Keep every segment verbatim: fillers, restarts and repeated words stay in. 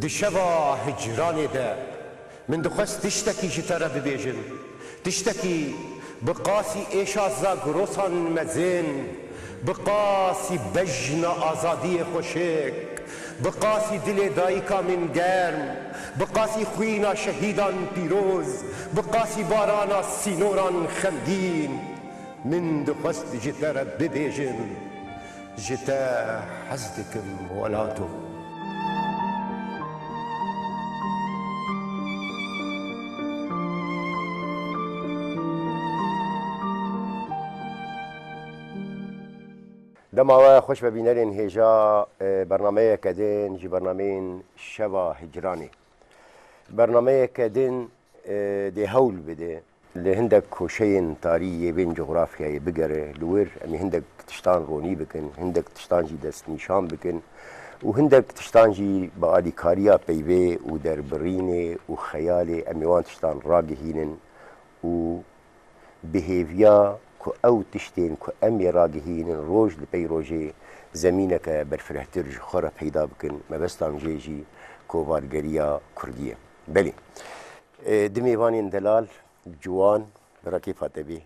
Şeva hicranê de min dixwest tiştekî ji te re bibêjim. Tiştekî bi qasî êşa zagrosan mezin, bi qasî bejna azadiyê xweşik, bi qasî dilê dayika min germ, bi qasî xwîna şehîdan pîroz, bi qasî barana sînoran xemgîn, min dixwest ji te re bibêjim. Ji te hez dikim welato. Dema we xweş be bînerên hêja, e, bernameyeke din ji bernameyên Şeva Hicranê. Bernameyeke din, e, dê hewl bide li hindek koşeyên tarî yê vên cografyayê bigere, li wir em ê hindek tiştan ronî bikin, hindek tiştan jî destnîşan bikin û hindek tiştan jî bi alîkariya peyvê û derbirînê û xeyalê em ê wan tiştan ragihînin û bi hêviya ku ew tiştên ku em ê ragihînin roj li pey rojê zemîneke berfirehtir ji xwe re peyda bikin, mebesta min jê jî kovargeriya kurdî ye. Belê. E, di mêvanên delal, ciwan, bi re kêfa te bê.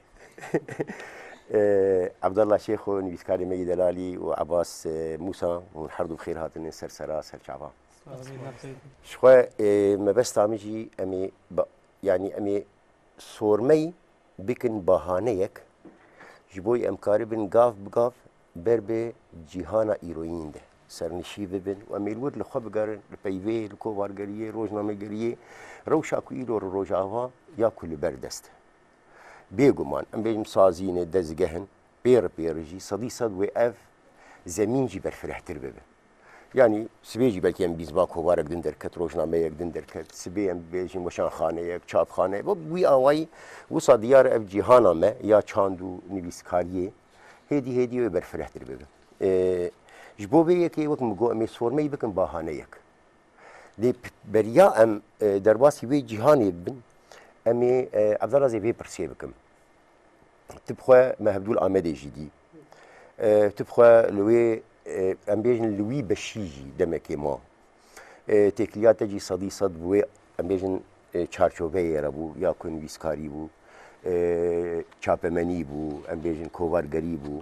E, Abdallah Şêxo, nivîskarê me yê delalî û Ebas, e, Mûsa, hûn her du bi xêr hatine ser sera, ser çava. Ji xwe, e, mebesta min jî em ê ba-, yanî em ê sormey bikin bahaneyek, ji bo em karibin gav bi gav ber bi cîhana îroyîn de sernişî bibin û em ê li wir li xwe bigerin, li peyvê, li kovargeriyê, rojnamegeriyê, rewşa ku îro li Rojava ya ku li ber dest e. Bêguman, em bêjin sazîn e, dezgeh in, pêr pêr jî sedî sed wê ev zemîn jî berfirehtir bibe. Yanî sibê jî belkî em bîst ba kovarek din derket, rojnameyek din derket, sibê em bêjin weşanxaneyek, çapxaneyek, wî awayî wisa diyar e ev cîhana me ya çand û nivîskariyê hêdî hêdî wê berfirehtir bibe. E, ji bo vê yekê wek min got em ê sormeyî bikin bahaneyek. Lê p-, beriya em, e, derbasî wê cîhanê bibin, em ê, e, Evdala zê vê pirsê bikim. Tu bi xwe me Hevdûl Amedê jî dî. E, tu bi xwe li wê, e, em bêjin li wî beşî jî demekê ma. E, têkiliya te jî sedî sed bi wê, em bêjin, e, çarçoveyê re bû, ya ku nivîskarî bû, e, çapemenî bû, em bêjin kovargerî bû.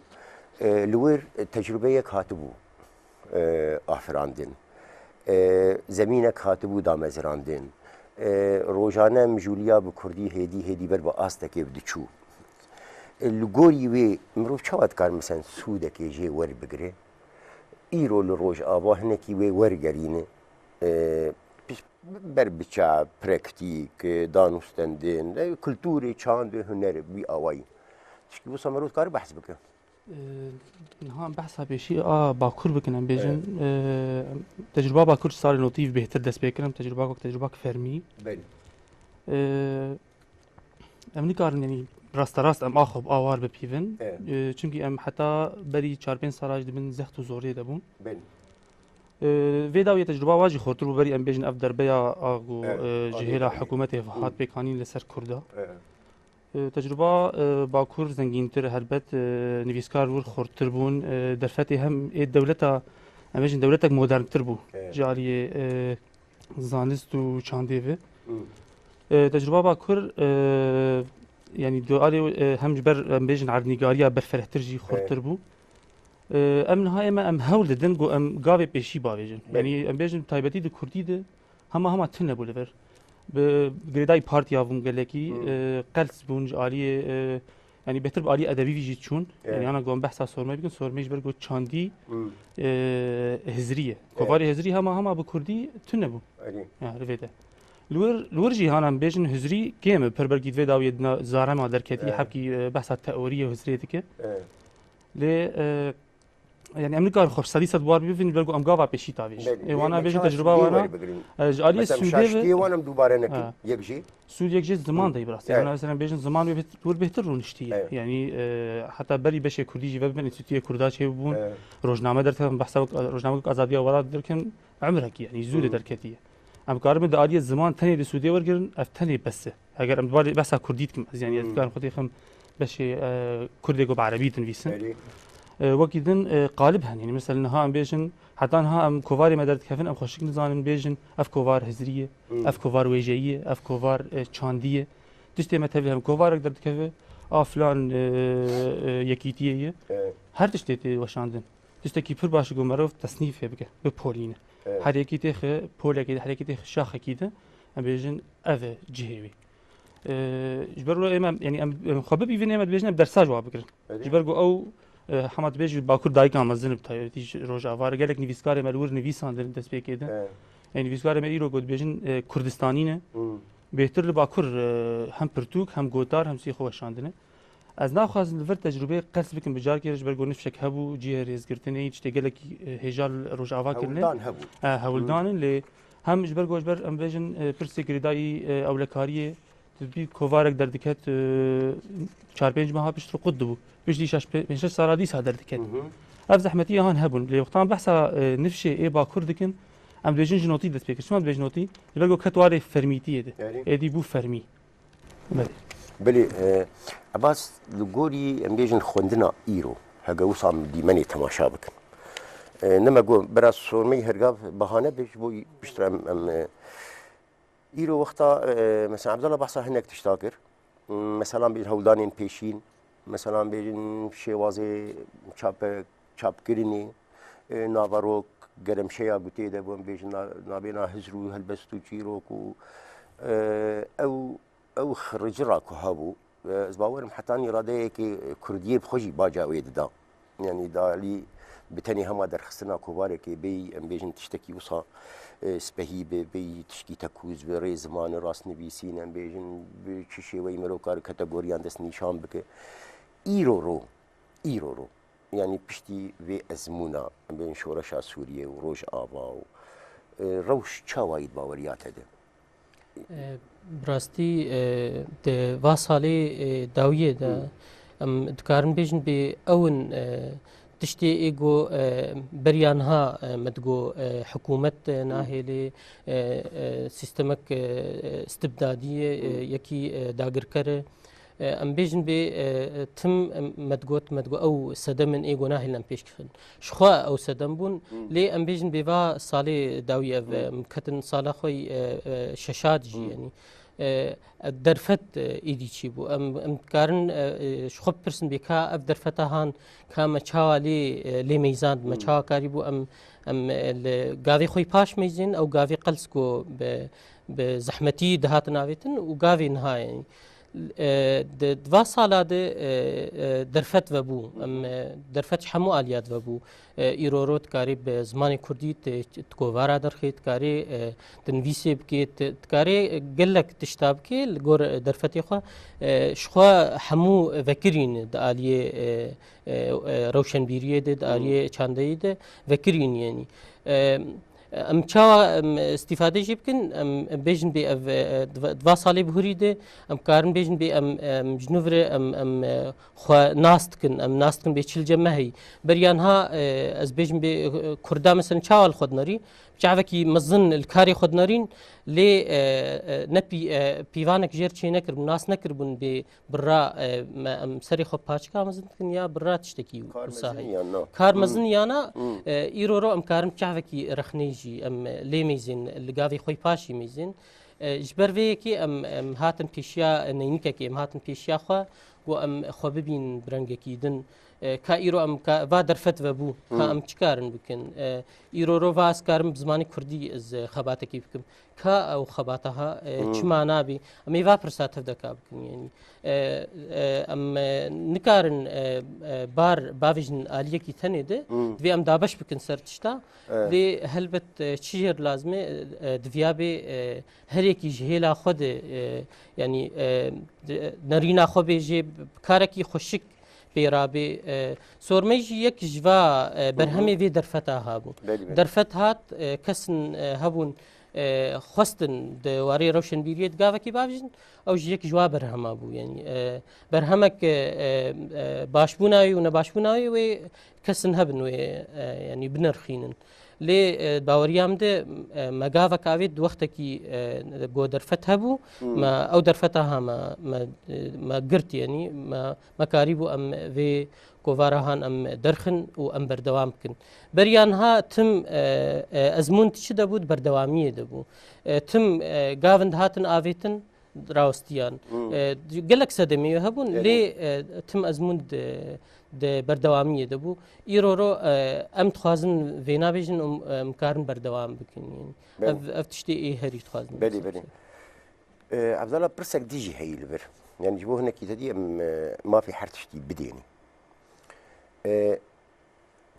E, li wir, e, tecrubeyek hatibû, e, afirandin. E, zemînek hatibû damezirandin. E, rojane mijûliya bi kurdî hêdî hêdî ber bi astekê diçû. E, li gorî wê mirov çawa dikare, mesen, sûdekê jê werbigire? Îro li Rojava hinekî wê wergerîne. E, ber biçe, praktîk, e, danûstendin, e, kulturê, çandê, hunerê, wî awayî. Tişkî wisa mirov dikare behs bike. E, niha behsa pêşî a Bakur bikin, em bêjin. Evet. E, tecrûba Bakur salên notî bêhtir dest pê kirin, tecrûba ku tecrûba fermî. Belê. E, em nikarin, yanî rasterast em a xwe bi a war bipîvin. Evet. E, çimkî em heta berî çar pênc sala jî di bin zext û zoriyê de bûn. Belê. E, vê dawiyê tecrûba wa jî xurtir bû, berî em bêjin ev derbeya a ku, Evet, e, ji alî hêla derê. Hikûmetê hat pêkanîn li ser Kurda. Evet. E, tecrûba, e, Bakur zengîntir, helbet, e, nivîskar wir xurttir bûn. E, derfetê hem ê dewleta, em bêjin dewletek moderntir bû Evet. ji aliyê, e, zanist û çandê ve. Hmm. E, tecrûba Bakur, e, yanî di alê, e, hem ji ber, em bêjin erdnîgariya berfirehtir jî xurttir Evet. bû. E, em niha ême em hewl didin ku em gavê pêşî bavêjin. Belê. Yanî em bêjin taybetî di kurdî de hema hema tune bû li vir. Bi girêdayî partiya bûn gelekî, Hmm. e, qels bûn ji aliyê, e, yanî bêhtir bi aliyê edebî vî jî çûn. Evet. Yanî ana ku em behsa sormê bikin, sormê ji ber ku çandî, Hmm. e, hizrî ye. Evet. Kovarê hizrî hema hema bi kurdî tune bû. Erê. Ya, li vê de. Li wir, li wir jî hana em bêjin hizrî kêm e, pir belkî di vê dawiyê dina zarema derketî, Evet. hebkî, e, behsa teoriyê hizrê dike. Evet. Lê, e, yanî em nikarin xwe sedî sed bi war bibin, belku em gava pêşî tavêjin. Belê, Ê wana belê, bêjin çawa tecrûba sibê wana, weribigirin? e, ji aliyê Mesela, Sûdê ve şaştiyê wan em dubare nekin, Ha. yek jê. Sûd yek jê ziman Hmm. de yê bi rastî. Evet. Wana mesela em bêjin ziman wê bêht-, wir bêhtir rûniştiye. Evet. Yanî, e, heta berî beşê kurdî jî vebibin, înstîtûyê kurda çêbûbûn. Evet. Rojname derketin, behsa wek, rojname wek Azadiya Welat derketin, emrekî, yanî zû de Hmm. derketiye. Em karibin di aliyê ziman tenê li Sûdê wergirin, ev tenê bes e. Eger em dibarê behsa kurdî dikim, ez yanî ez Hmm. dikarim xwedî xim beşê, e, kurdê ku bi erebî dinivîsin. Erê. E, wekî din, e, qalib hene. Yanî mesela niha em bêjin, heta niha em kovarê me derdikevin, em xweşik nizanin bêjin, ev kovar hizrî ye, Hmm. ev kovar wêjeyî ye, ev kovar, e, çandî ye. Tiştê me tevlî hem kovarek derdikeve, a filan, e, e, yekîtiyê ye. Evet. Her tiştê tê weşandin. Tiştekî pir baş e ku merov tesnîfê bike, bipolîne. Evet. Her yekî têxe polekê de, her yekî têxe şaxekî de, em bêjin ev e cihê wî. E, ji ber wilo ême, yanî em, em xwe bibîvin, ême dibêjin em dersa ji wa bigirin. Erê. Ji ber ku ew, e, hema dibêjî Bakur dayika mezin e, bi taybetî ji Rojava re gelek nivîskarê me li wir nivîsandin destpêkê de. Evet. Ê nivîskarê me îro ku dibêjin, e, Kurdistanî ne. Hmm. Bêhtir li Bakur, e, hem pirtûk, hem gotar, hem sî xwe weşandine. Ez naxwazim li vir tecrûbeyê qels bikim bi carkê re, ji ber ku nifşek hebû, cihê rêzgirtinê, tiştê gelekî, e, hêja li Rojava kirine. Hewldan hebû. E, hewldan in, Hmm. lê hem ji ber ku ji ber, em bêjin, e, pirsê girêdayî, e, ewlekariyê, tu dibî kovarek derdiket, e, çar pênc meha pişt re qut dibû. Piştî şeş, pê-, pênc şeş sala dîsa derdiket. Hı hı. Ev zehmetiya han hebûn. Lê wextan behsa, e, nifşê ê Bakur dikin, em dibêjin ji notî dest pê kir. Çima dibêjin notî? Ji ber ku ket warê fermîtiyê de. Erê. Êdî bû fermî. Belê. Belê, e, Ebas, li gorî em bêjin xwendina îro, hege wisa em dîmenê temaşa bikin. E, ne me got, bira Sormeyî Hergav bahane be ji bo piştre em, em, e, îro wexta, e, mesela Ebdala behsa hinek tişta kir. Mesela bêjin hewldanên pêşîn, mesela bêjin şêwazê çape-, çapkirinê, e, naverok, geremşeya gotê de bû, em bêjin na-, nabêna hizr û helbest û çîrok û, e, ew, ew xiricira ku hebû, e, ez bawer im hetanî radeyekê kurdiyê bi xwe jî baca wê dida. Yanî dalî bi tenê hema derxistina kovarekê bêyî, em bêjin tiştekî wisa, e, spehî be, bêyî tişkî tekûz be, rê zimanê rastnivîsîn, em bêjin bi çi şêweyî mirov kar kategoriyan dest nîşan bike. Îro ro, îro ro. Yanî piştî vê ezmûna, em bên şoreşa Sûriyê û Rojava û, e, rewş çawa yî di baweriya te de? E, bi rastî, e, di va salê, e, dawiyê de Hmm. em dikarin bêjin bê ew in, e, tiştê ê go, e, beriya niha, e, me digo, e, hikûmet, e, Hmm. nahêlê, e, e, sîstemek, e, e, istibdadî ye, e, Hmm. yekî, e, dagirker e. E, em bêjin bê, e, e, tim, em, me digot, me digot ew sedem in ê gunahê em pêş kifin. Ji xwe ew sedem bûn, Hmm. lê em bêjin bê va salê dawî ev, Hmm. em ketin sala xwe, e, e, şeşat jî, Hmm. yanî, e, derfet, e, êdî çî bû. Em, em dikarin, e, e, ji xwe bipirsin bê ka ev derfeta han, ka me çawa lê, e, lê meyzand, me Hmm. çawa karî bû, em, em, e, li gavê xwe paş meyzên, ew gavê qels ku bi, bi zehmetî dihatin avêtin û gavê niha, yanî. E, di, di va sala de, e, e, derfet vebû. Em, e, derfet ji hemû aliya de vebû. E, îro ro dikarê bi zimanê kurdî di, di kovara derxê, dikarê, e, di nivîsê bikê, di, dikarê, e, gelek tişta bikê li gor, e, derfetê xwe. E, ji xwe hemû vekirîn di aliyê, e, e, e, rewşenbîriyê de, di Hmm. aliyê çandeyî de vekirîn, yanî. E, Em çawa, em, îstîfade jî bikin? Em, em bêjin bê ev, e, di va, di va salê bihurî de em karin bêjin bê em, em ji nû vir e em, em, e, xwe nas dikin, em nas dikin bê çil cem me heyî. Beriya niha, e, ez bêjim bê, e, Kurda mesela çawa li xwe dinerî? Çavekî mezin li karê xwe dinerîn, lê, e, e, ne pî-, e, pîvanek jêr çê nekiribû, nas nekiribûn bê Birra, e, me, em serê xwe paçika mezin dikin ya birra tiştekî Kar wisa mezin heye? Ya na? Kar Hmm. mezin ya na, Hmm. e, îro ro em karin çavekî rexnê jî em, e, lê mêzin, li gavê xwe paşî mêzin. E, ji ber vê yekê em, em hatin pêşiya neynikekê, em hatin pêşiya xwe, ku em xwe bibîn bi rengekî din. E, ka îro em ka, va derfet vebû, ka Hmm. em çi karin bikin? E, îro ro va ez karim bi zimanê kurdî ez, e, xebatekî bikim. Ka ew xebata ha, e, Hmm. çima nabî? Em ê va pirsa tev de ka bikin, yanî. E, e, em, e, nikarin, e, e, bar bavêjin aliyekî tenê de, Hmm. divê em dabeş bikin ser tişta. Evet. Lê helbet, e, çi jêr lazim e, e, diviya bê, e, her yekî ji hêla xwe de, e, yanî, e, de, nerîna xwe bê jê bi karekî xweşik pê rabê. E, Sormey jî yek ji va, e, Hı hı. berhemê vê derfeta ha bû. Belê, belê. Derfet hat, e, kesin, e, hebûn, e, xwestin di warê rewşenbîriyê di gavekî bavêjin, ew jî yek ji wa berhema bû. Yanî, e, berhemek, e, e, e, başbûna wê û nebaşbûna wê, wê kesin hebin wê, e, yanî binirxînin. Lê, e, baweriya min de, e, me gavek avêt di wextekî, e, go derfet hebû, Hmm. me ew derfeta ha me, me, e, me girt, yanî me, me karîbû em vê kovara han em derxin û em berdewam bikin. Beriya niha tim, e, e, ezmûn çi de bû, di berdewamiyê de bû. E, tim, e, gavin dihatin avêtin, rawistiyan. Hmm. E, gelek sedemê hebûn, Erê. lê, e, tim ezmûn di, di berdewamiyê de bû. Îro ro, e, em dixwazin vêna bêjin û em karin berdewam bikin. Yanî Belê. ev, ev tiştê ê herî dixwazin. Belê, belê. E, Evdala, pirsek dî jî heyî li vir. Yanî ji bo hinekî te dî em, e, mafê her tiştî bidênî. E,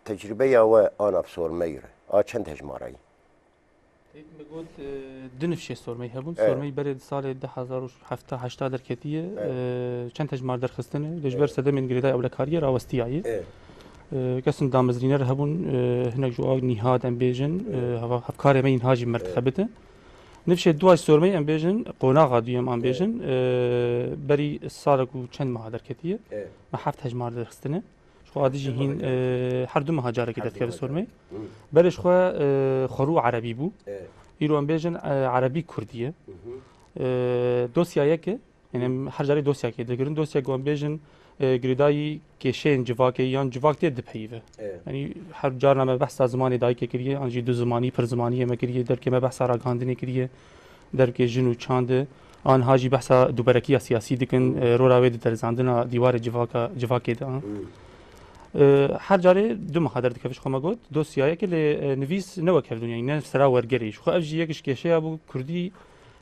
tecrûbeya we ana bi sormeyê re, a çend hejmarayî? Têt me got, e, du nifşê sormey hebûn. Evet. Sormey berê di salê du hezar û hevdeh heyştê derketiye. Evet. E, çend hejmar derxistine. Lê ji ber Evet. sedemên girêdayî ewlekariyê rawestiyaye. Evet. E, kesin damezrîner hebûn, e, hinek ji wan nîha em bêjin, e, Evet. heva-, hevkarê me nîha jî Evet. mertixebit e. Nifşê duwa sormey em bêjin, qonaxa duyem em Evet. bêjin, e, berî salek û çend meha derketiye. Evet. Me heft hejmar derxistine. Ji xwe adî jî Her hîn, meha carek. e, her du meha carekê Her du derdikeve meha sormê. carek. Hı. Berê ji xwe, e, xwerû erebî bû. E. Îro em bêjin, e, erebî kurdî ye. Hı hı. E, dosya yek e. Yanî Hı. em her carê dosyakê digirin. Dosyek ku em bêjin, e, girêdayî kêşeyên civakê yan civak tê dipeyive. E. Yanî her carna me behsa zimanê dayikê kiriye, an jî du zimanî, pir zimaniyê me kiriye, derkê me behsa ragihandinê kiriye. Dervkê jin û çand e. Anha jî behsa duberekiya siyasî dikin, e, rola wê di derzandina dîwarê civaka, civakê de. Hmm. E, her carê du meha derdikeve ji xwe me got. Dosyayeke lê, e, nivîs ne wek hevdû, yanî ne sera wergerê. Ji xwe ev jî yek ji kêşeya bû. Kurdî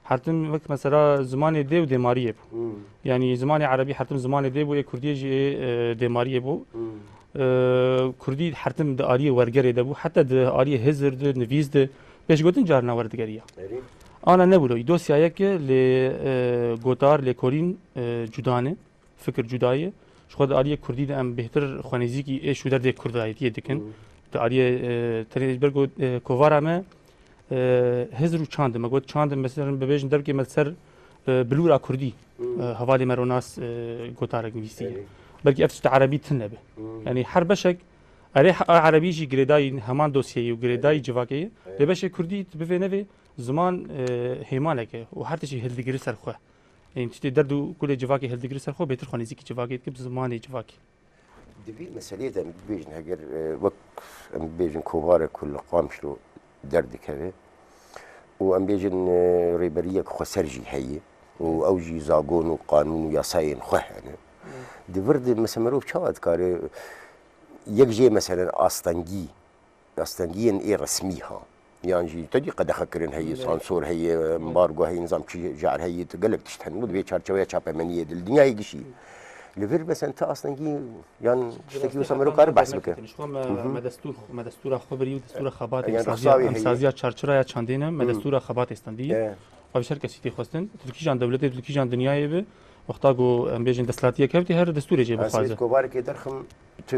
her tim wek mesela zimanê dê û dêmariyê bû. Hmm. Yanî zimanê erebî her tim zimanê dê bû, ê kurdiyê jî ê, e, dêmariyê bû. Hmm. E, kurdî her tim di aliyê wergerê de bû. Heta di aliyê hizir de, nivîs de, pêşgotin carna werdigeriya. Erê. Ana nebû lewî. Dosyayeke lê, e, gotar, lêkolîn, e, cuda ne. Fikir cuda ye. Ji xwe di aliyê kurdî de em bêhtir xwenêzîkî êş û derdê kurdayetiyê dikin. Hmm. Di aliyê, e, tenê ji ber ku, e, kovara me, e, hizir û çand e. Me got çand e, mesela bibêjin dervkê me ser, e, bilûra kurdî. Hmm. E, hevalê me Ronas, e, gotarek nivîsiye. Erê. Belkî ev tişt erebî tune be. Hmm. Yanî her beşek, erê he-, a erebî jî girêdayî heman dosyeyê û girêdayî Erê. civakê ye. Erê. Lê beşê kurdî, tu bivê nevê, ziman, e, hêmanek e û her tiştî hildigire ser xwe. Ên tiştê derd û kulê civakê hildigire ser xwe, bêtir xwe nêzîkî civakê dike, bi zimanê civakê. Di vî meseleyê de em bibêjin, heger, e, wek em bibêjin kovarek ku li Qamişlo derdikeve û em bêjin, e, rêberiyek xweser jî heye û ew jî zagon û qanûn û yasayên xwe hene. Di vir de mesela mirov çawa dikare yek jê meselen astengî astengiyên ê resmî ha. Yan jî tedî qedexekirin heye, Evet. sansor heye, embargo heye, nizam çi car heye, tu gelek tişt hene. Û di vê çarçeweya çapemeniyê de li dinyayê gişî. Li vir mesela ti astengî yan tiştekî wisa mero kare behs bike. Ji xwe me, Hı hı. me destûr, me destûra xwe birî û destûra xebatê Yan em saziya, rexsawê em heye. saziya çarçiraya çandê ne, me Hı. destûra xebatê standiye. Evet. Ev ji her kesî tê xwestin. Tu dikîjan dewletê, tu dikîjan dinyayê bi. Wexta ku em bêjin desthilatiyek hevdî her destûrê jê Ez bixwaze. Kovarekê derxim tu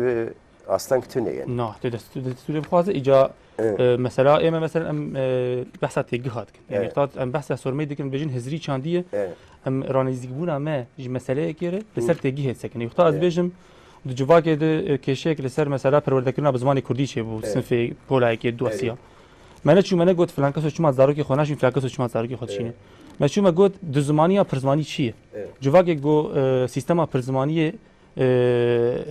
asteng tune ye. Na, tu dest-, tu destûrê bixwaze, îca, Evet. e, mesela, ê me mesela em, e, behsa têgiha dikin. Yanî Evet. wexta em behsa sormeyê dikin, bêjin hizirî çandî ye. Evet. Em ranêzîkbûna me ji meseleyekê re li ser Hı. têgihê disekin. Wexta ez Evet. bêjim, di civakê de, e, kêşeyek li ser mesela perwerdekirina bi zimanê kurdî çêbû, Evet. sinfê polayekê, duasiya. Evet. Me neçû me negot filan keso çima zarokê xwe naşîn, filan keso çima zarokê xwe dişîne. Evet. Me çû me got duzimaniya pirzimanî çi ye? Evet. Civakê ku, e, sîstema pirzimaniyê, e,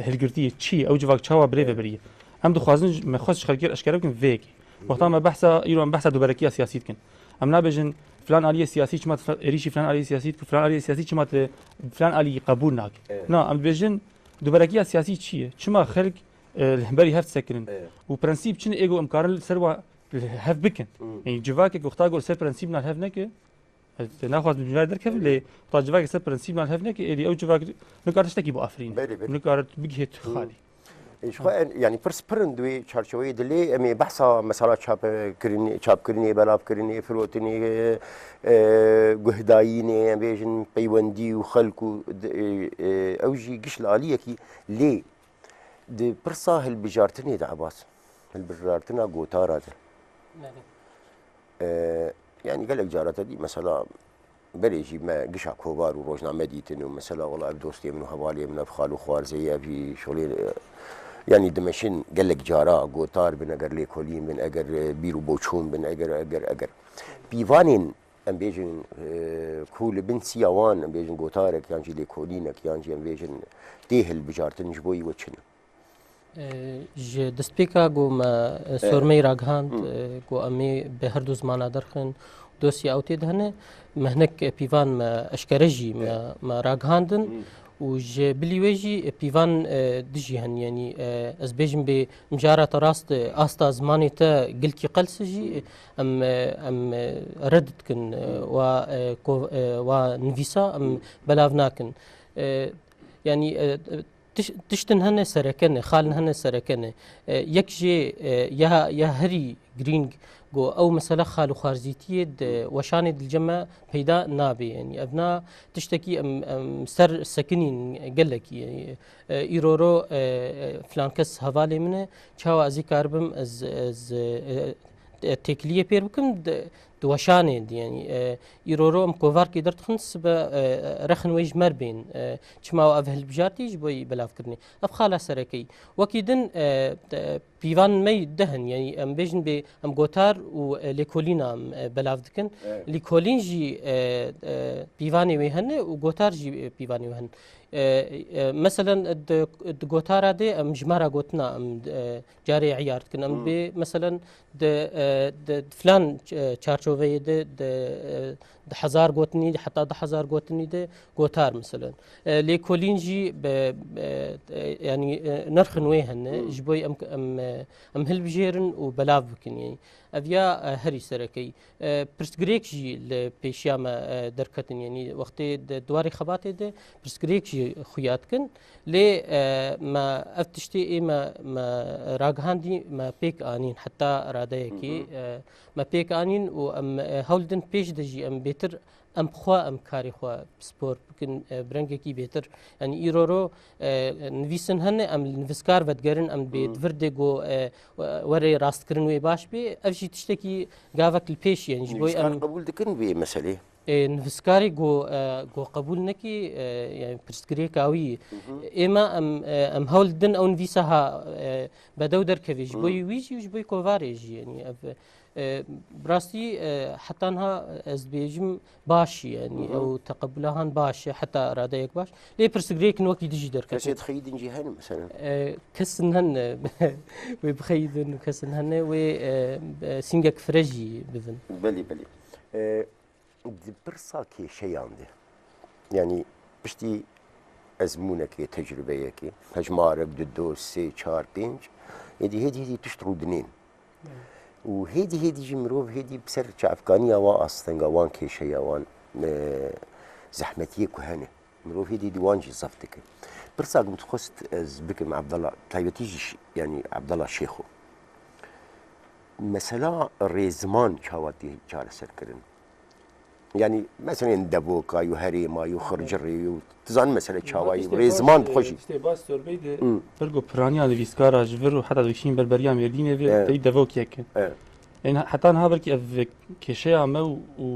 hilgirtî ye, çi ye? Ew civak çawa birê Evet. vebirî ye? Em dixwazin j-, me xwest ji xelkê re eşkere bikin vê yekê. Wexta me behsa, îro em behsa duberekiya siyasî dikin. Em nabêjin filan aliyê siyasî çima tu êrîşî filan aliyê siyasî dike, filan aliyê siyasî çima tu filan aliyî qebûl nake. Evet. Na, em dibêjin duberekiya siyasî çi ye? Çima xelk, e, li hemberî hev disekirin? Evet. Û prensîp çi ne ê ku em karin li ser wa li hev bikin? Hmm. Yanî civakek wexta ku li ser prensîp nan hev neke, ez naxwazim ji wan derkevim, Evet. lê wexta civakek ser prensîp nan hev neke, êdî ew civak nikare tiştekî biafirîne. Belê, belê. Nikare bigihê tu Hmm. xalî. E, ji xwe en, yanî pirs pir in di wê çarçeweyê de lê em ê behsa mesela çapekirinê, çapkirinê, belavkirinê, firotinê, e, e, guhdayînê, em bêjin peywendî û xelk û d-, e, e, ew jî giş li aliyekî lê di pirsa hilbijartinê de Ebas, hilbijartina gotara de. Belê. E, yanî gelek cara te dî mesela Berê jî me gişa kovar û rojname dîtin û mesela wela ev dostê min û hevalê min, ev xal û xwarzê ye, ev jî şolê, e, Yanî dimeşin gelek cara gotar bin, eger lêkolîn bin, eger, e, bîr û boçûn bin, eger, eger, eger. Pîvanên, em bêjin, e, ku li bin siya wan, em bêjin gotarek yan jî lêkolînek yan jî em bêjin tê hilbijartin ji bo wî we çi ne? E, ji destpêka ku me, e, sormeyê ragihand, e, ku em ê bi her du zimana derxin, dosya ew tê de hene, me hinek pîvan me eşkere jî me, me ragihandin û ji bilî wê jî pîvan, e, dijî hene. Yanî, e, ez bêjim bê mijara te rast, e, asta zimanê te gilkî qels e jî, em, e, em, e, red dikin, e, wa, e, ko-, e, wa nivîsa em belav nakin. E, yanî, e, tiş-, tiştin hene sereke ne, xalin hene sereke ne. E, yek jê, e, ya, ya herî girîng ku ew mesela xal û xwarzîtiyê di weşanê di cem me peyda nabe. Yanî ev na tiştekî em, em ser sekinîn gelekî. Yanî, e, îroro, e, e, filan kes hevalê min e, çawa ez ê karibim ez, ez, e, e, têkiliyê pêr bikim di, di weşanê de, yanî, e, îroro em kovarkê derdixin, sibe, e, rexin wê ji me r bên. E, çima ev hilbijartî ji bo yî belavkirinê. Ev xala serekeyî. Wekî din, e, e, pîvan me yî deh in, yanî em bêjin bê em gotar û, e, lêkolîna em, e, belav dikin. Evet. Lêkolîn jî, e, e, pîvanê wê hene û gotar jî, e, pîvanê wê hene. E, e, meselen di, di gotara de em ji me re gotina em, e, carê eyar dikin. Em bê, meselen, di, e, di, di filan, e, çarçoveyê de, di, e, di hezar gotinî, heta du hezar gotinî de gotar, meselen. E, lêkolîn jî bi, e, e, yanî, e, nirxin wê hene, ji bo em, em, e, em hilbijêrin û belav bikin, yanî. Ev ya, e, herî serekeyî. E, pirsgirêk jî li pêşiya me, e, derketin, yanî wextê di, di warê xebatê de pirsgirêk jî xuya dikin. Lê, e, me ev tiştê ê me, me ragihandî, me pêk anîn heta radeyekê, e, me pêk anîn û em, e, hewl din pêş de jî em bêtir em bi xwe em karê xwe pispor bikin, e, bi rengekî bêtir. Yanî îroro, e, nivîsin hene, em li nivîskar vedigerin, em bê di vir de go, e, were rastkirin wê baş bê. Ev jî tiştekî gavek li pêş ye. Ji bo Nivîskar em qebûl dikin vê meselê? E, nivîskarê go, e, go qebûl nekî, e, yani pirsgirêka wî. Êma em, e, em hewl didin ew nivîsa ha, e, bedew derkevê. Ji bo wî jî û ji bo kovarê jî, yani ev, e, bi rastî, e, heta niha ez dibêjim baş, yani ew teqebula han baş e, heta radeyek baş. Lê pirsgirêkin wekî dijî derkevê. Kesê dixeyidin jî hene mesela? E, kesin hene, wê bixeyidin, kesin hene, wê, e, e, sîngek fire jî bidin. Belê, belê. E, Di pirsa kêşeyan de, yanî piştî ezmûnekê, tecrubeyekê, hejmarek, du, du, sê, çar, pênc, êdî hêdî hêdî tişt rûdinên. Û hêdî hêdî jî mirov hêdî bi ser çavkaniya wan astenga, wan kêşeya, wan, e, zehmetiyê ku hene. Mirov hêdî hêdî wan jî zeft dike. Pirsa ku min dixwest ez bikim Abdallah, taybetî jî şi-, yanî Abdallah Şêxo. Mesela rêziman çawa tê çareserkirin? Yanî, meselên devoka yo, herêma yo, xircirê yo, tu zanî mesele çawa ye, rêziman bi xwe jî. Tiştê baş sorbey de, hmm, bir ku piraniya nivîskara ji vir û heta dikişîn berberiya Mêrdînê ve, evet, tey devokiyek e. Evet. Ên heta niha belkî ev kêşeya me û, û,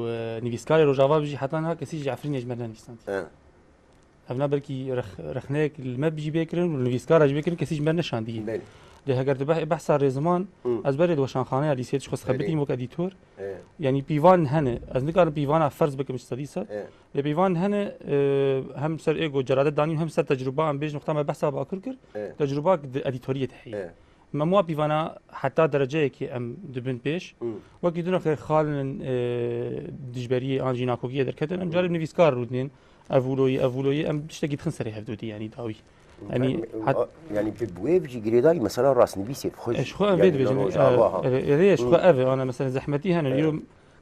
e, nivîskarê Rojava bijî heta niha kesî ji Efrînê ji me nenivîsandî. Evet. Ev na belkî rex-, rexneyek li me jî bê kirin û nivîskara jî bê kirin, kesî ji me neşandiye. Belê. Lê heger tu beh-, behsa rêziman, hmm, ez berê di weşanxaneya lîseyê de ji xwe xebitîm wek edîtor. Evet. Yanî pîvan hene. Ez nikarim pîvana ferz bikim ji sedî sed. Evet. Lê pîvan hene, e, hem ser êgo ceradet danîn hem ser tecrûba em bêjin wexta me behsa Bakur kir. Evet. Tecrûba di edîtoriyê de heye. Evet. Me wa pîvana heta dereceyekê em dibin pêş. Hmm. Wekî dino xêrxalin, e, dijberiyê an jî nakokiyê derketin, em carê bi nivîskar rûdinên. Ev wilo ye, ev wilo ye, em tiştekî dixin serê hevdûdî, yanî dawî. Yanî, em, hat- a, yanî bi, bi wê jî girêdayî mesela rastnivîsê bi xwe jî. E, ji xwe em vê yanî dibêjin, e, Rojava, ha. E, e, rê, ji xwe ev e, ana mesela zehmetî hene. Evet. Îro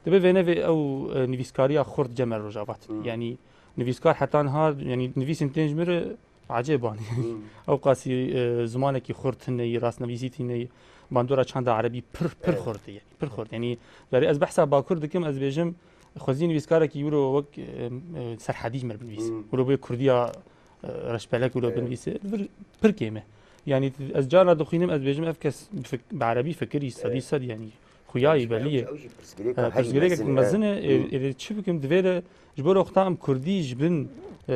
dibe vênevê ew, e, nivîskariya xurt cem me Rojava tune. Hmm. Yanî nivîskar heta niha, yanî nivîsên tên ji min re ecêb an. Hmm. Ew qasî, e, zimanekî xurt hine, rastnivîsî tune, bandora çanda erebî pir, pir, evet, xurt e, yanî pir xurt. Yanî, carê ez behsa Bakur dikim, ez dibêjim, xwezî nivîskarekî wilo wek, e, e, Serhedî ji me re binivîse. Hmm. Wilo bê Kurdiya, e, reşbelek wilo, evet, binivîse. Vir pir kêm e. Yanî ez carna dixwînim, ez dibêjim ev kes bi fik-, bi erebî fikirî sedî sed, yanî xuyayî belî ye. Ew jî pirsgirêka, e, herî pirsgirêkek mezin e. Mezin e, ê, hmm, ê çi bikim, divê de ji bo wexta em Kurdî ji bin, e,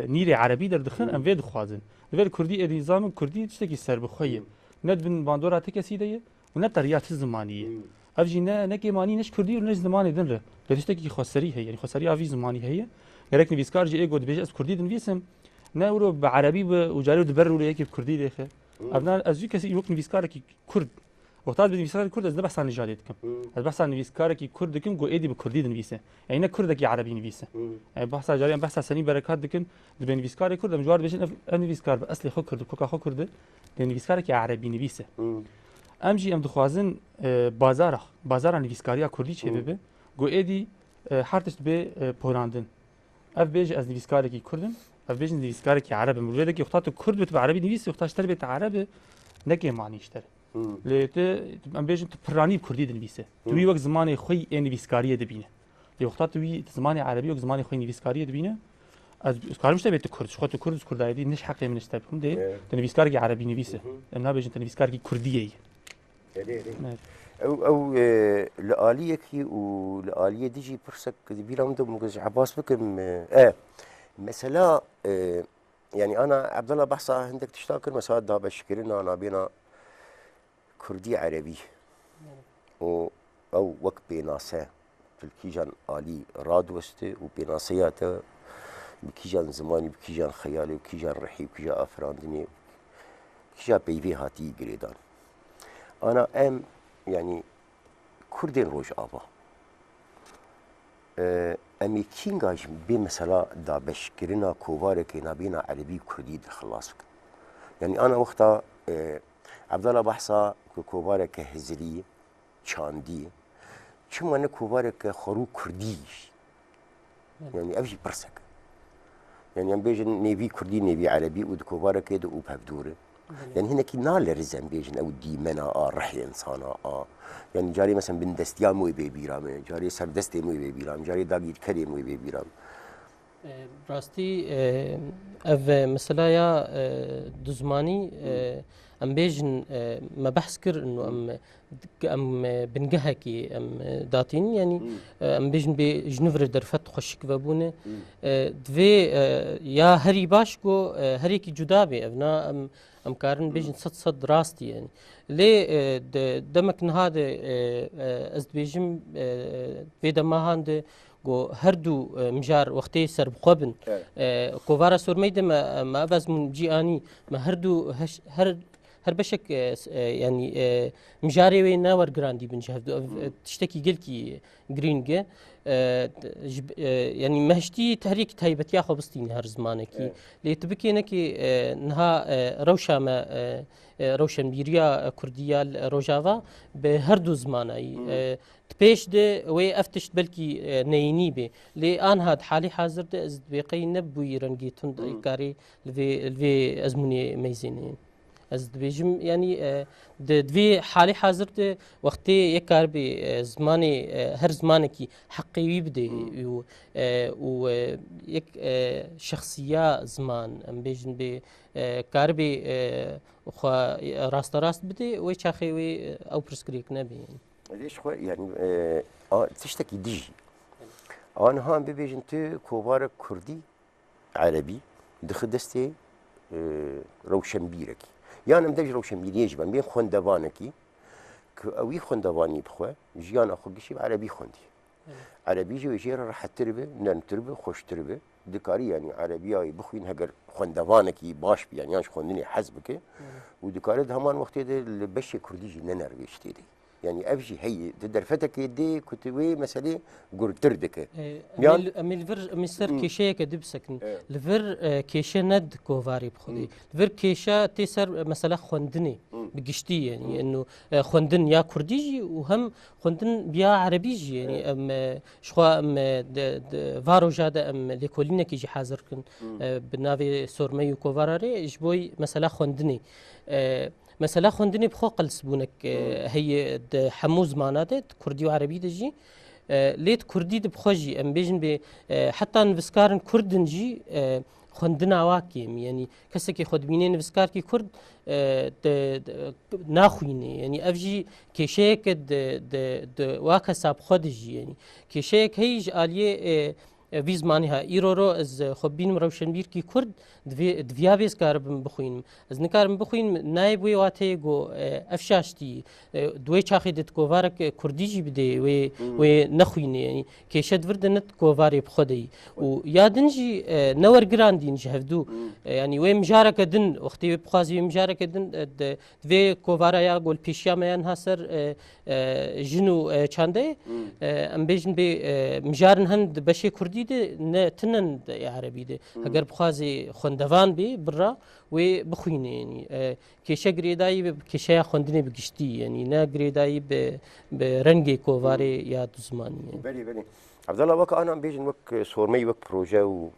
nîrê erebî derdixin, em, hmm, vê dixwazin. Li vir kurdî êdî zamin kurdî tiştekî serbixwe ye. Hmm. Ne di bin bandora ti kesî de ye û ne teriya ti zimanî ye. Hmm. Ev jî ne, ne kêmanî, ne ji kurdî û ne ji zimanê din re. Lê tiştekî xweserî heye, yanî xweseriya vî zimanî heye. Gerek nivîskar jî ê got dibêje ez kurdî dinivîsim, ne wilo bi erebî bi û carê di ber wilo yekê bi kurdî dêxe. Hmm. Ev ne, ez jî kesî wek nivîskarekî kurd. Wexta ez bi nivîskarekî kurd ez ne behsa nijadê dikim. Hmm. Ez behsa nivîskarekî kurd dikim ku êdî bi kurdî dinivîse. Yanî ne kurdekî erebî nivîse. Hmm. Yanî behsa carê em behsa Senî Berekat dikin, dibê nivîskarê kurd, em ji wan dibêjin ev, ev nivîskar bi eslê xwe kurd, koka xwe kurd e, dê nivîskarekî erebî nivîse. Hmm. Em jî em dixwazin, e, bazara, bazara nivîskariya kurdî çêbibe, Hmm. ku êdî, e, her tişt bê, e, porandin. Ev bêje ez nivîskarekî kurd im, ev bêjin nivîskarekî ereb im. Rûyedekî wexta tu kurd bit bi erebî nivîsî, wexta ji te re bê tu ereb, ne kêmanî ji te re. Hmm. Lê tu, em bêjin tu piranî bi kurdî dinivîse. Tu wî Hmm. wek zimanê xwe yê nivîskariyê dibîne. Lê wexta tu wî, tu zimanê erebî wek zimanê xwe yê nivîskariyê dibîne, ez, ez karim ji te bê tu kurd, ji xwe tu kurd, tu kurdayê dî, ne ji heqê min ji te bikim dê, Evet. tu nivîskarekî erebî nivîse. Mhm. Em nabêjin tu nivîskarekî kurdiyê yî. Erê, erê. Evet. Ew, ew, e, li aliyekî û li aliyê dijî pirsek di bîra min de bû, ez Ebas bikim, e, e, mesela, e, yanî ana Ebdala behsa hindek tişta kir, mesela dabeşkirina nabêna kurdî erebî. Evet. Û ew wek pênase tu li kîjan alî radiweste û pênaseya te bi kîjan zimanî, bi kîjan xeyalê, bi kîjan rihî, bi kîja afirandinê, bi kîja peyvê hatî girêdan. Ana em, yanî Kurdên Rojava, e, em ê kînga ji bê mesela dabeşkirina kovarekê nabêna erebî û kurdî de xilas bikin. Yanî ana wexta, e, Ebdala behsa ku kovareke hizirî, çandî, çima ne kovareke xwerû kurdî jî? Belê. Yanî ev jî pirsek e. Yanî em bêjin nêvî kurdî, nêvî erebî û di kovarekê de û pevdûr e. Belê. Yanî hinekî nalerize em bêjin ew dîmena a rihê insana a. Yanî carê mesela bindestiya min wê bê bîra me, carê serdestê min wê bê bîra me, carê dagîrkerê min wê bê bîra me. E, rastî, e, ev, e, mesela ya, e, duzmanî, e, Hmm. em bêjin, e, me behs kir, ino Hmm. em, em, e, bingehekî em, e, datîn, yanî, Hmm. e, em bêjin bê ji nû vir derfet xweşik vebûne. Hmm. E, divê, e, ya herî baş ku, e, herêkî cuda bê, ev na em, em karin bêjin Hmm. sed sed rastî, yanî. Lê, e, de, demek niha de, e, e, ez dibêjim, e, vê demahan de, ku her du, e, mijar wextê serbixwe bin. Evet. E, kovara Sormeyê de me, me ev ezmûn cî anî, me her du heş-, her, her beşek, e, s-, e, yanî, e, mijarê wê ne wergirandî bin ji hev du. Ev, Hmm. e, tiştekî gelkî girîng e. E, t-, ji b-, e, yanî me hiştî tehrîk taybetiya xwe bistîne her zimanekî. Evet. Lê tu bikê nekê, e, niha, e, rewşa me, e, e, rewşenbîriya, e, kurdî ya li Rojava bi her du zimanayî, Hmm. e, Di pêş de wê ev tişt belkî, e, neyînî bê. Lê anha di halê hazir de ez dibê qey nebûyî rengê tund Hmm. karê li vê, li vê ezmûnê meyzênê. Ez dibêjim, yanî, e, di, di vê halê hazir de wextê yek karibê, e, zimanê, e, her zimanekî heqê wî bidê Hmm. û, e, û, e, yek, e, şexsiya ziman, em bêjin bê, e, karibê, e, xwe rasterast bidê, wê çaxê wê, e, ew pirsgirêk nebe. Vê ji xwe, yanî, e, a, tiştekî dijî. Aniha em bibêjin tu kovarek kurdî, erebî, dixi destê, e, rewşenbîrekî. Yan em dê ji rewşenbîriyê jî ben, bên xwendevanekî, ku ew wî xwendevanî bi xwe, jiyana xwe gişî bi erebî xwendiye. Evet. Erebî jî wê jê re rehettir be, nermtir be, xweştir be. Dikarî, yanî, erebiya wê bixwîn, heger xwendevanekî baş be, yanî, yan ji xwendinê hez bike. Evet. Û dikare di heman wextê de li beşê kurdî jî ne nervêş tê de. Yanî, ev jî heye, di derfetekê dê ku tu wê meselê gurtir dike. E, Yan em ê li vir, em ê ser Hmm. kêşeyeke dî bisekin. Evet. Li vir, e, kêşe ne di kovarê bi xwedê. Hmm. Li vir kêşe tê ser, e, mesela xwendinê Hmm. bi giştî, yanî, Hmm. eno, e, xwendin ya kurdî jî û hem xwendin bi ya erebî jî, yanî, Evet. em, e, ji xwe em, e, di, di, va roja de em lêkolînekî jî hazir kin, Hmm. e, bi navê Sormey û Kovararê ji bo mesela xwendinê. E, mesela xwendinê bi xwe qelsbûnek, e, Hmm. heye di hemû zimana de, di kurdî û erebî de jî. E, lê di kurdî de bi xwe jî em bêjin bê, e, heta nivîskarin kurd in jî, e, xwendina wa kêm, yanî kesekî xwe dibîne nivîskarkî kurd, e, di, di, naxwîne. Yanî ev jî kêşeyeke di, di, di wa kesa bi xwe de jî, yanî kêşeyek heyî ji aliyê, e, Vî zimanî ha. Îro ro ez, e, xwe bînim rewşenbîrkî Kurd, divê, diviya vê ez karibim bixwînim. Ez nikarim bixwînim, nayê bi wê wateyê ku, e, ev şaştî, e, di wê çaxê de di kovarek, e, Kurdî jî bidê, wê, Hmm. wê nexwînê. Yanî kêşe di vir de ne di kovarê bi xwe de yî. Û ya din jî, e, ne wer giran dîn ji hevdû. Hmm. E, yanî wê mijareke din, wextê wê bixwazî wê mijareke din, e, de, Vê kovara ya golpêşiya me ya niha ser, e, e, jin û, e, çandeyê, Hmm. e, em bêjin bê, e, mijarin hin di beşê kurdî de ne tinen di erebî de. Hmm. Heger bixwazê xwendevan bê, birra wê bixwîne, yanî, e, kêşe girêdayî bi kêşeya xwendinê bi giştî, yanî ne girêdayî bi, bi rengê kovarê Hmm. ya du zimanî. Belê, belê. Evdala wek ana em bêjin wek, e, sormeyî, wek proje û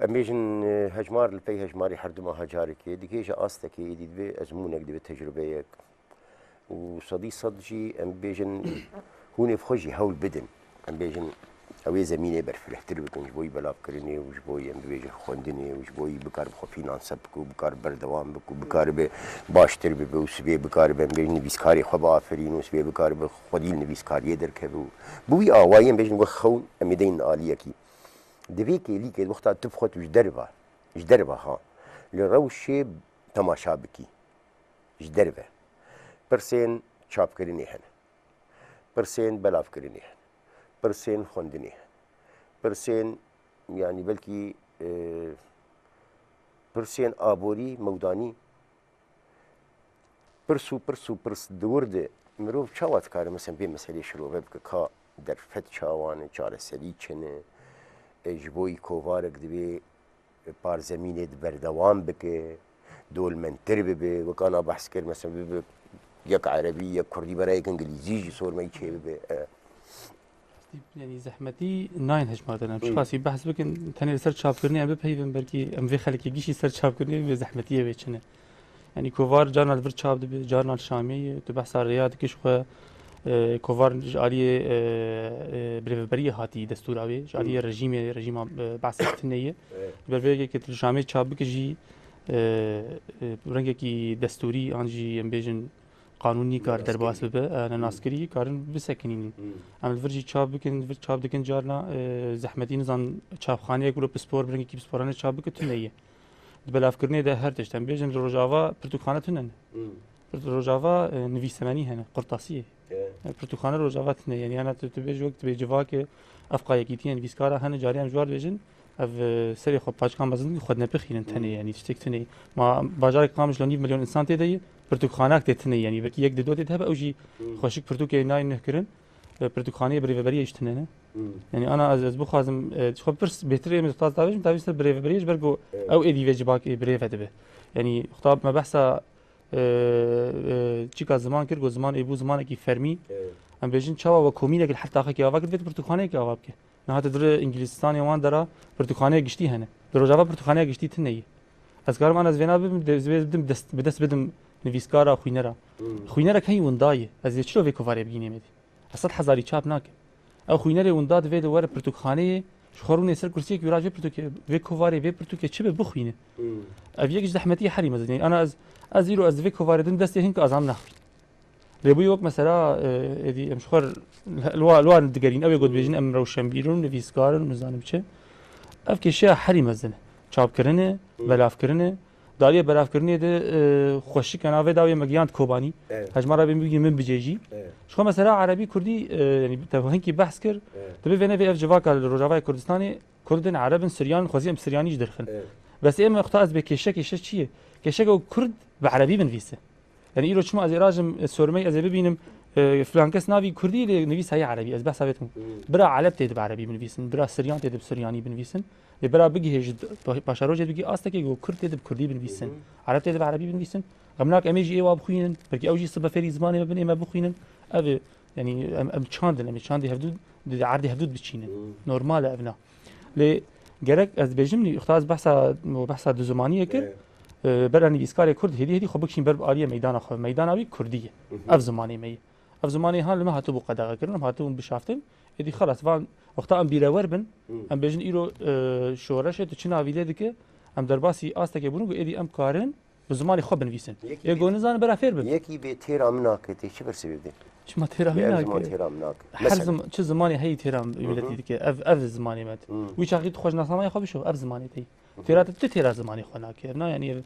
Em bêjin, e, hejmar li pey hejmarî her du meha carekê digihêje astekê, êdî divê ezmûnek, divê tecrubeyek. Û sedî sed jî em bêjin hûn ê bi xwe jî hewl bidin. Em bêjin ew ê zemînê berfirehtir bikin ji bo yî belavkirinê û ji bo yî em bibêjin xwendinê û ji bo yî bikar bi xwe fînanse bike û bikar berdewam bike û bikaribe baştir bibe û sibê bikaribe em bêjin nivîskarê xwe biafirîn û sibê bikaribe xwedî li nivîskariyê derkeve û bi wî awayî em bêjin wek xewn em ê deyn aliyekî. Di vê kêlîkê wexta tu bi xwe tu ji derve, ji derve ha, li rewşê temaşa bikî, ji derve. Pirsên çapkirinê hene. Pirsên belavkirinê hene. Pirsên xwendinê hene. Pirsên, yanî belkî, e, pirsên aborî, mewdanî, Pirs û pirs û pirs di wir de mirov çawa dikare, mesela, vê meselê şirove bike, ka derfet çawa ne, çareserî çi ne, e, ji bo yî kovarek divê par zemînê di berdewam bike, dolmendtir bibe, wek ana behs kir, mesela, bibe yek erebî, yek kurdî, bera yek îngilîzî jî sormeyî çêbibe. E. Yanî zehmetî nayên hejmardin. Em Hmm. çiqasî behs bikin, tenê li ser çapkirinê em bipeyivin, belkî em vê xelkê gişî ser çapkirinê bê zehmetiyê wê çi ne. Yanî kovar carna li vir çap dibe, carna li Şamê ye, tu behsa rêya dikî ji xwe, e, kovar ji aliyê, e, e, birêveberiyê hatî destûra wê, ji aliyê Hmm. rejîmê, rejîma, e, Be'sê tune ye. Evet. Ji ber vê yekê tu li Şamê çap bike jî, e, e, rengekî destûrî an jî em bêjin qanûnî kar Nenaskirî. derbas bibe, e, nenaskirî karin bisekinînin. Hmm. Em li vir jî çap bikin, li vir çap dikin carna, e, zehmetî nizan çapxaneyek wilo pispor, bi rengekî pisporane çap bike tune ye. Di belavkirinê de her tişt em bêjin li Rojava pirtûkxane tune ne. Hmm. Li Rojava, e, nivîsemenî hene, qurtasiyê. Evet. E, pirtûkxane Rojava tune ye. Yanî ana tu, tu bêjî wek tu bê civakê ev qa yekîtiye nivîskara hene, carî em ji war dibêjin, ev, e, serê xwe paçka mezin xwe dinepixînin tenê, Hmm. yanî tiştek tune ye. Ma bajarek Qamişlo nîv milyon însan tê de ye, pirtûkxanak tê tune ye. Yanî belkî yek di do tê de hebe, ew jî Hmm. xweşik pirtûkê nayên nuh kirin, e, pirtûkxaneyê birêveberiyê jî tune ne. Hmm. Yanî ana ez, ez bixwazim, e, ji xwe pirs bêhtir ê min dixwaz davêjim, davêjim ser birêveberiyê ji ber ku Evet. ew êdî vê civakê birêve dibe. Yanî xwe me behsa, e, e, çîka ziman kir, ku ziman ê bû zimanekî fermî. Evet. Em bêjin çawa we komînekî li her taxekî ava kir, divê tu pirtûkxaneyekî ava bike. Niha tu dir Îngilîzistanê wan dera pirtûkxaneya giştî hene. Di Rojava pirtûkxaneya giştî tune ye. Ez karim an ez vêna bibim, de-, ez vê bidim dest, bi dest bidim nivîskara, xwînera. Hmm. Xwînerek heyî winda ye. Ez ê çilo vê kovarê bigînê me dî? Ez sed hezarî çap nakim. Ew xwînerê winda divê de were pirtûkxaneyê, ji xwe rûnê ser kursiyek wî ra ji vê pirtûkê, vê kovarê, vê pirtûkê çi be bixwîne. Hmm. Ev yek ji zehmetiyê herî mezin e. Ana ez, ez îro ez di vê kovarê dim destê hin ku ez am naxwînim. Lê bûyî wek mesela, e, êdî em ji xwe li wa, li wan digerîn. Ew ê ku dibêjin em rewşenbîr in, nivîskar in, nizanim çi. Ev kêşeya herî mezin e. Çapkirin e, Hmm. belavkirin e. Di aliyê belavkirinê de, e, xweşik e, navê dawê me giyand Kobanî. Evet. Hejmara bê min bigî min bicêjî. Evet. Ji xwe mesela erebî kurdî, e, yanî te hinkî behs kir. Evet. Dibê vênevê ev civaka li Rojavayê Kurdistanê Kurd in, Ereb in, Siryan in, xwezî em Siryanî jî derxin. Evet. Bes ê me wexta ez bê kêşe, kêşe çi ye? Kêşeke ku Kurd bi erebî binivîse. Yanî îro çima ez ê rajim, e, sormey ez ê bibînim, e, filan kes navî Kurdî lê nivîs heye erebî. Ez behsa vê dikim. Hmm. Bira Ereb tê di bi erebî binivîsin, bira Siryan tê di bi Siryanî binivîsin. Lê bira bigihê ji pa-, paşerojê bigihê astekê ku Kurd tê di bi Kurdî binivîsin. Hı hı. Ereb tê di bi erebî binivîsin. Xemnak em ê jî ê wa bixwînin. Belkî ew jî sibe fêrî zimanê me bin, ê me bixwînin. Ev ê, yanî em, em çand in, em ê çandê hevdû, di erdê hevdû diçînin. Hı. Normal e ev na. Lê gerek ez dibêjim, nî, ixta ez behsa, behsa duzimaniyê kir. Evet. E, bera nivîskarê Kurd hêdî hêdî xwe bikişîn ber bi aliyê meydana xwe. Meydana wî Kurdî ye. Hı hı. Ev zimanê me ye. Ev zimanê han li me hatibû qedexekirin, em hatibûn bişaftin. Êdî xelas, van wexta em bîrewer bin, Hmm. em bêjin îro, e, şoreşê tu çi navî lê dike, em derbasî astekê bûn ku êdî em karin Bi zimanê xwe binivîsin. Yekî Yê bê- ku nizanin bera fêr bibin. Yekî bê têra min nake, tê çi bersivê bidê? Çima têra Bê min ev ziman nake? Têra min nake. Her Mesela. zim-, çi zimanê heyî têra Hı hı. miletî dike. Ev, ev zimanê me. Hı. Wî çaxî tu xwe ji nasnameya xwe bişo, ev zimanê te yî. Hı hı. Têra te, tu têra zimanê xwe nake. Ev na, yanî ev,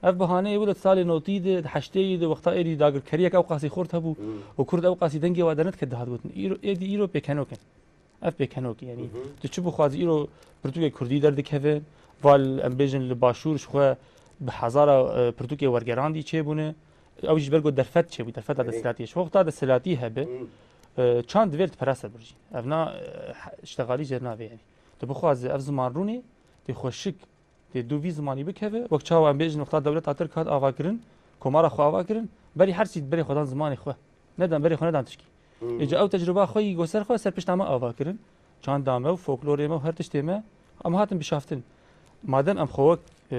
ev bihaneyê wilo di salê notî de, di heşteyî de, wexta êdî dagirkeriyek ew qasî xurt hebû Hı. û Kurd ew qasî dengê wa dernedike dihat gotin. Îro, êdî îro pêkenok in. Ev pêkenok e, yanî Hı hı. tu çi bixwazî îro pirtûkê kurdî derdikeve, va li, em bêjin li başûr ji xwe bi hezara, e, pirtûkê wergerandî çêbûne. Ew jî ji ber ku derfet çêbû, derfeta Belê. desthilatiyê. Ji xwe wexta desthilatî hebe, Hı. e, çand divê li perese birjî. Ev na, e, he-, ştexalî jêr navê yanî. Tu bixwazî ev ziman rûnê, tê xweşik, tê dû vî zimanî bikeve, wek çawa em bêjin wexta dewleta Tirk hat ava kirin, komara xwe ava kirin, berî her tiştî berê xwe dan zimanê xwe. Nedan berê xwe nedan tişkî. Hmm. Îca ew tecrûba xwe yî go ser xwe ser pişta me ava kirin. Çanda me û folklorê me û her tiştê me em hatin bişaftin. Madem em xwe wek, e,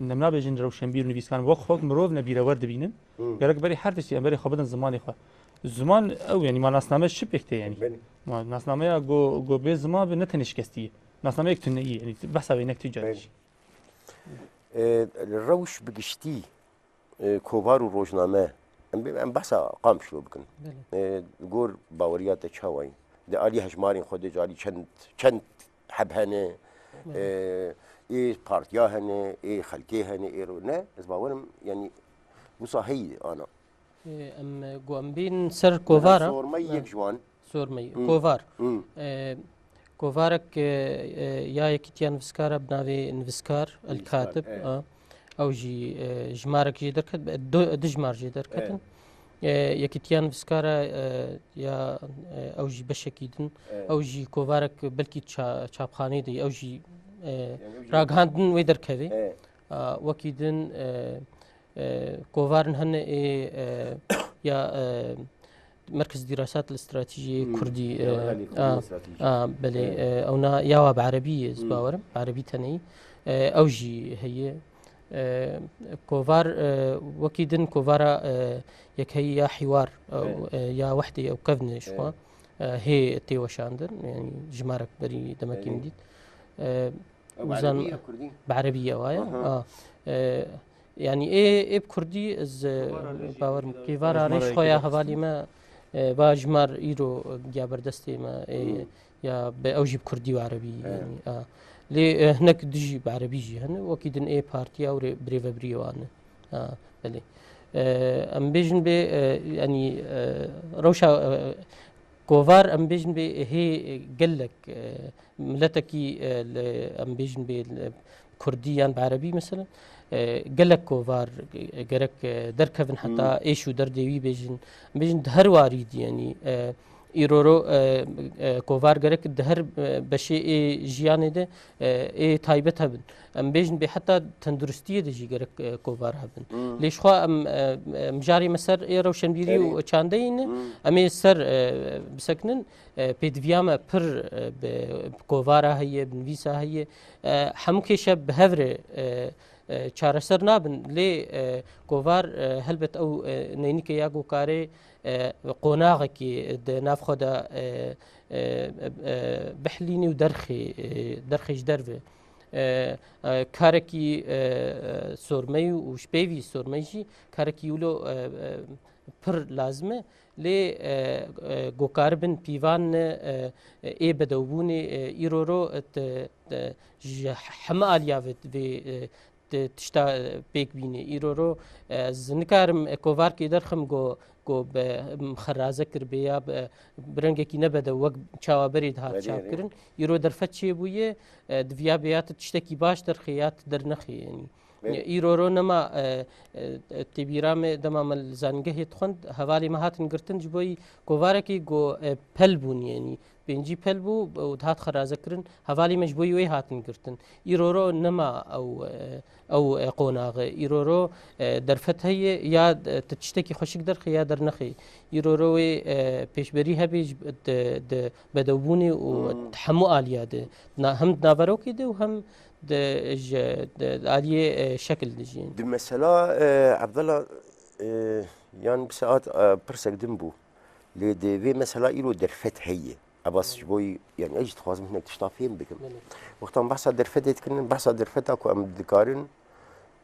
em nabêjin rewşenbîr û nivîskar, wek xwe wek mirov nebîrewer dibînin. Hmm. Gerek berê her tiştî em berê xwe bidin zimanê xwe. Ziman ew yanî ma nasname şi pêk tê yanî. Belê. Ma nasnameya go, go bê ziman be ne tenê şikestî ye. Nasnameyek tuneyî yanî behsa wê nek tu Belê. carî jî. E, rewş bi giştî, e, kovar û rojname, em, em behsa Qamişlo bikin. Belê. E, gor baweriya te çawa ye? Di alî hejmarên xwe de carî çend, çend heb hene? Belê. E, ê partiya hene, ê xelkê hene, ê ro-, ne, ez bawerim, yanî, wisa heyî ana. Ê, em, e, ku em bên ser Mesela kovara. Sormey Ne. yek ji wan. Sormey. Hmm. Kovar. Hmm. E, kovarek, e, e, ya Yekîtiya Nivîskara bi navê Nivîskar, El Nivîskar, Katib, e. a, ew jî, e, jimarek jê derket, du, du jimar jê derketin. E. E, Yekîtiya Nivîskara, e, ya, e, ew jî beşekî din. E. Ew jî kovarek belkî ça-, çapxaneyê de, ew jî, e, Yani ew jî ragihandin wê derkevê. E. A, wekî din, e, e, kovarin hene ê, e, ya, e, Merkez Dirasat li Stratejiyê Hmm. Kurdî, Ya, e, ya, li a, Kurdî stratejî. a, belê, Evet. e, ewna ya wa bi erebî ye, ez Hmm. bawerim, bi erebî teneyî. E, ew jî heye. E, kovar, e, wekî din kovara, e, yekheyî ya Hîwar, e, Evet. e, ya Wehdê ew kevne ji xwe. Evet. E, hê tê weşandin, yanî jimarek berî demekî Evet. min dît. E, Ew bi Uzan erebî ye, kurdî? Bi erebî ye, waya. Aha. A, e, yanî ê, ê bi kurdî ez, e, Kêvara lê jî bawer kêvara kêvara lê ji xwe ya kêvara hevalî me, e, va jimar îro giya berdestê me, e, Hmm. ya bi ew jî bi kurdî û erebî, Evet. yanî, a. Lê, e, hinek dijî bi erebî jî hene, wekî din ê partiya û rê-, birêvebriyê wan e. A, belê. E, em bêjin bê, e, yanî, e, rewşa, e, Kovar, em bêjin bê hê gelek, e, miletekî, e, li, em bêjin bê li kurdî yan bi erebî, mesela, e, gelek kovar, e, gerek, e, derkevin heta Hmm. êş û derdê wî bêjin. Em bêjin di her warî dî, yanî, e, îroro, e, e, kovar gerek di her, e, beşê ê jiyanê de, e, ê taybet hebin. Em bêjin bê heta tenduristiyê de jî gerek, e, kovar hebin. Hmm. Lê jixwe em, e, e, mijarê me ser ê rewşenbîrî Erê. û çandeyî ne, Hmm. em ê ser, e, bisekinin. E, pêdiviya me pir, e, bi, bi kovara heye, bi nivîsa heye. E, hemû kêşe bi hev re, e, e, çareser nabin. Lê, e, kovar, e, helbet ew, e, neynike ya ku karê, e, qonaxekî di nav xwe de, e, e, e, bihilînî û derxê, e, derxê ji derve. E, e, karekî, e, e, sormeyî û ji pêvî sormeyî jî karekî wilo, e, e, pir lazim e. Lê, e, e, gokaribin pîvan ne, e, e, ê bedewbûnê, e, îroro, e, te, te, ji heme aliya ve, ve, e, ti-, tişta, e, pêk bîne. Îro ro, e, ez nikarim, e, kovarkê derxim go, go be, em, xeraze kiribe ya be, bi rengekî nebedew wek çawa berê dihat Berê, çap erê. kirin. Îro derfet çêbûye, e, diviya be ya tu tiştekî baş derxê ya tu dernexê, yanî. Berê. E, îro ro nema, e, e, e, têbîra me dema me li zanîngehê dixwend, hevalê me hatin girtin ji bo yî kovarekî go, e, pel bûn, yanî. Pêncî pel bû û dihat xerazekirin. Hevalê me ji bo wê hatin girtin. Îro ro nema ew, e, ew, e, qonaxe. Îro ro, e, derfet heye ya, e, tu tiştekî xweşik derxê ya dernexê. Îro ro wê, e, pêşberî hebe ji, di, di bedewbûnê û Hmm. di hemû aliya de. Na, hem di naverokê de û hem di, ji, di, di aliyê, e, şekil de jî. Di mesela, e, Abdullah, e, yan bi saet, e, pirsek din bû. Lê di vê mesela îro derfet heye. Eva ji bo, yanî ez jî dixwazim hinek tişta fêm bikim. Belê. Wexta em behsa derfetê dikin, behsa derfeta ku em dikarin,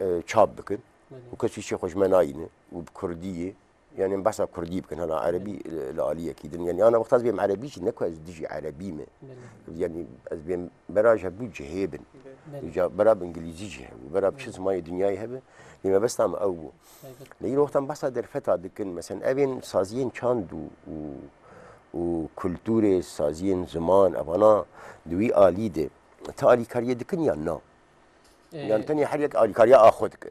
e, çap bikin. Belê. Û kes îşê xwe ji me nayîne û bi kurdî ye. Yani em behsa kurdî bikin, hela erebî, belê, li, li aliyekî din. Yani ana wexta ez bêm erebî jî, ne ku ez dijî erebî me. Belê. Yani ez bêm bera ji hevdû cihê bin. Belê. Îca bera bi îngilîzî jî hebû, bera bi çi, belê, zimanê dinyayê hebe. Lê mebesta me ew bû. Taybet. Lê îro wexta em behsa derfeta dikin, mesela evên saziyên çand û, û, û kulturê, saziyên ziman, evana di wî alî de ti alîkariyê dikin yan na? Ee, Yan tenê her yek alîkariya a xwe dike?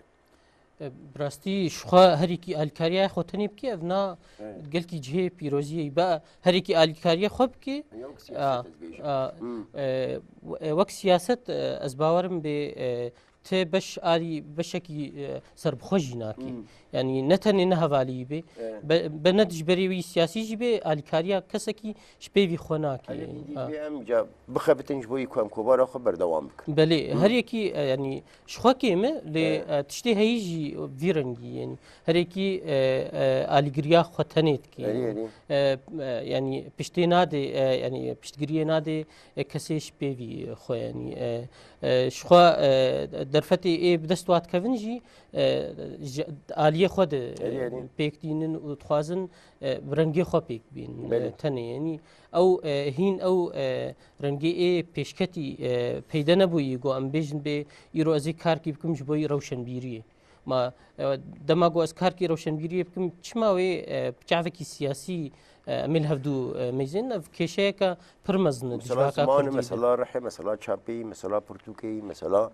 E, bi rastî ji xwe her yekî alîkariya xwe tenê bike, ev na, evet, gelkî cihê pîroziyê ye. Be her yekî alîkariya xwe bike. Ya wek siyaset, a, ez bêjim. A, hmm, e, w-, e, wek siyaset, e, ez bawerim bê, e, ti beş alî, beşekî, e, serbixwe jî nake. Hmm. Yani ne tenê ne hevalî bê. Evet. Be, be ne ji berê wî siyasî jî bê, alîkariya kesekî ji pêvî xwe nake. Hele dî, dî, a, bê em ca bixebitin ji bo ku em kovara xwe berdewam bikin. Belê, hmm, her yekî, e, yani ji xwe kêm e, lê, evet, e, tiştê heyî jî vî rengî, yani her yekî, e, e, alîgiriya xwe tenê dike. Erê, erê. E, e, yani piştê nadê, e, yani piştgiriyê nadê, e, kesê ji pêvî xwe, yani, e, e, ji xwe, e, derfetê ê bi dest wa dikevin jî, e, ji aliyê xwe de, e, erê, erê, pêk tînin û dixwazin, e, bi rengê xwe pêk bîn, e, belê, tenê, yani ew, e, hîn ew, e, rengê ê pêşketî, e, peyde nebûyî, ku em bêjin bê îro ez ê karkî bikim ji bo rewşenbîriyê. Ma, e, dema ku ez karkî rewşenbîriyê bikim, çima wê, e, bi çavekî siyasî, e, em ê li hevdû, e, mêzin? Ev kêşeyeke pir mezin e, mesela dijbaka ziman, kurdî de. Mesela rihê, mesela çapê, mesela pirtûkê, mesela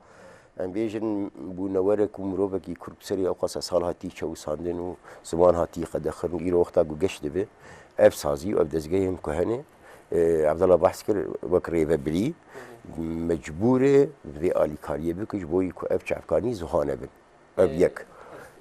em bêjin bûnewerek û mirovekî kurd serê ew qasa sal hatî çewisandin û ziman hatî qedexin û îro wexta ku geş dibe, ev sazî û ev dezgehên ku hene, e, Evdala behs kir, wek rêvebirî mecbûr e vê alîkariyê bike ji bo ku ev çavkanî ziwa nebin. Ev, e, yek.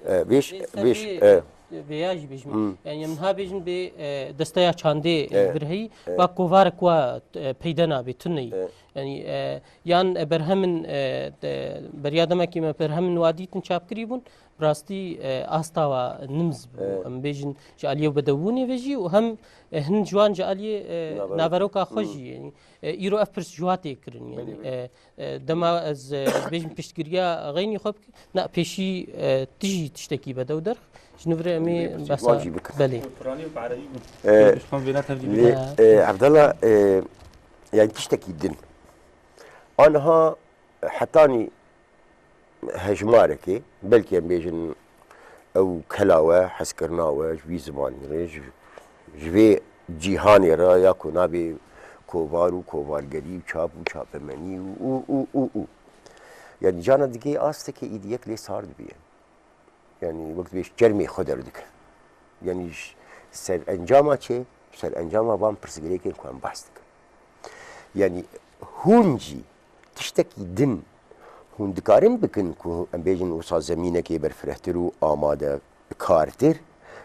E, vêş, vê vêş, serê, e, vêya jî bêjim. Hmm. Yani em niha bêjin bê, e, desteya çandê, e, e, vir heyî, e, va kovarek wa, e, peyde nabe, tune ye. E. Yani, e, yan, e, berhemin, e, de, beriya demekî me berhemin wa dîtin çapkirî bûn, bi rastî, e, asta wa nimz bû. E. Em bêjin ji aliyê bedewbûnê ve jî û hem, e, hin ji wan ji aliyê, e, naveroka, naveroka xwe, hmm, jî, yani, e, îro ev pirs ji wa tê kirin, yani, belê, belê, e, E, dema ez, e, ez bêjim piştgiriya xeynî xwe bike, na pêşî, e, tu jî tiştekî bedew derx. Ji nû re em ê, belê, behsa, jî bikin. Belê. Piranî û bi erebî bûn. E, ji xwe vêna tevlî lê, bike. E, Evdala, e, yani tiştekî din. Aniha hetanî hejmarekê, belkî em bêjin ew kela we, hezkirina we ji vî zimanî re, ji, ji vê cîhanê re ya ku nabê kovar û kovargerî û çap û çapemenî û, û, û, û, û. Yani cana digê astekê îdî yek lê sar dibiye. Yani wek dibêj çermê xwe derdike. Yani ji serencama çê, serencama van pirsgirêkên ku em behs dikin. Yani hûn jî tiştekî din hûn dikarin bikin ku em bêjin wisa zemînekê berfirehtir û amade kartir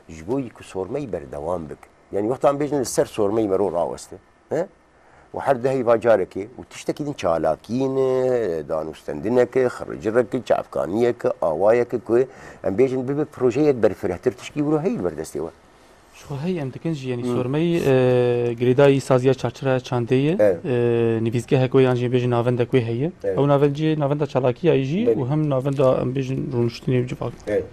ji bo ku sormeyî berdewam bik. Yani wexta em bêjin li ser sormeyî mero raweste. He? Û her dehî va carekê û tiştekî din çalakî ne, danûstendineke, xiricireke, çavkaniyeke, awayeke ku em bêjin bibe projeyek berfirehtir tişkî wiro heyî li ber destê we. Ji xwe hey em dikin jî, yanî, hmm, sormeyî, e, girêdayî saziya çarçira çandê ye. Evet. E, nivîsgehek wê yan jî bêjin navendek wê heye. Evet. Ew navend jî navenda çalakiyayî jî, belê, û hem navenda em bêjin rûniştinê û civak. Evet.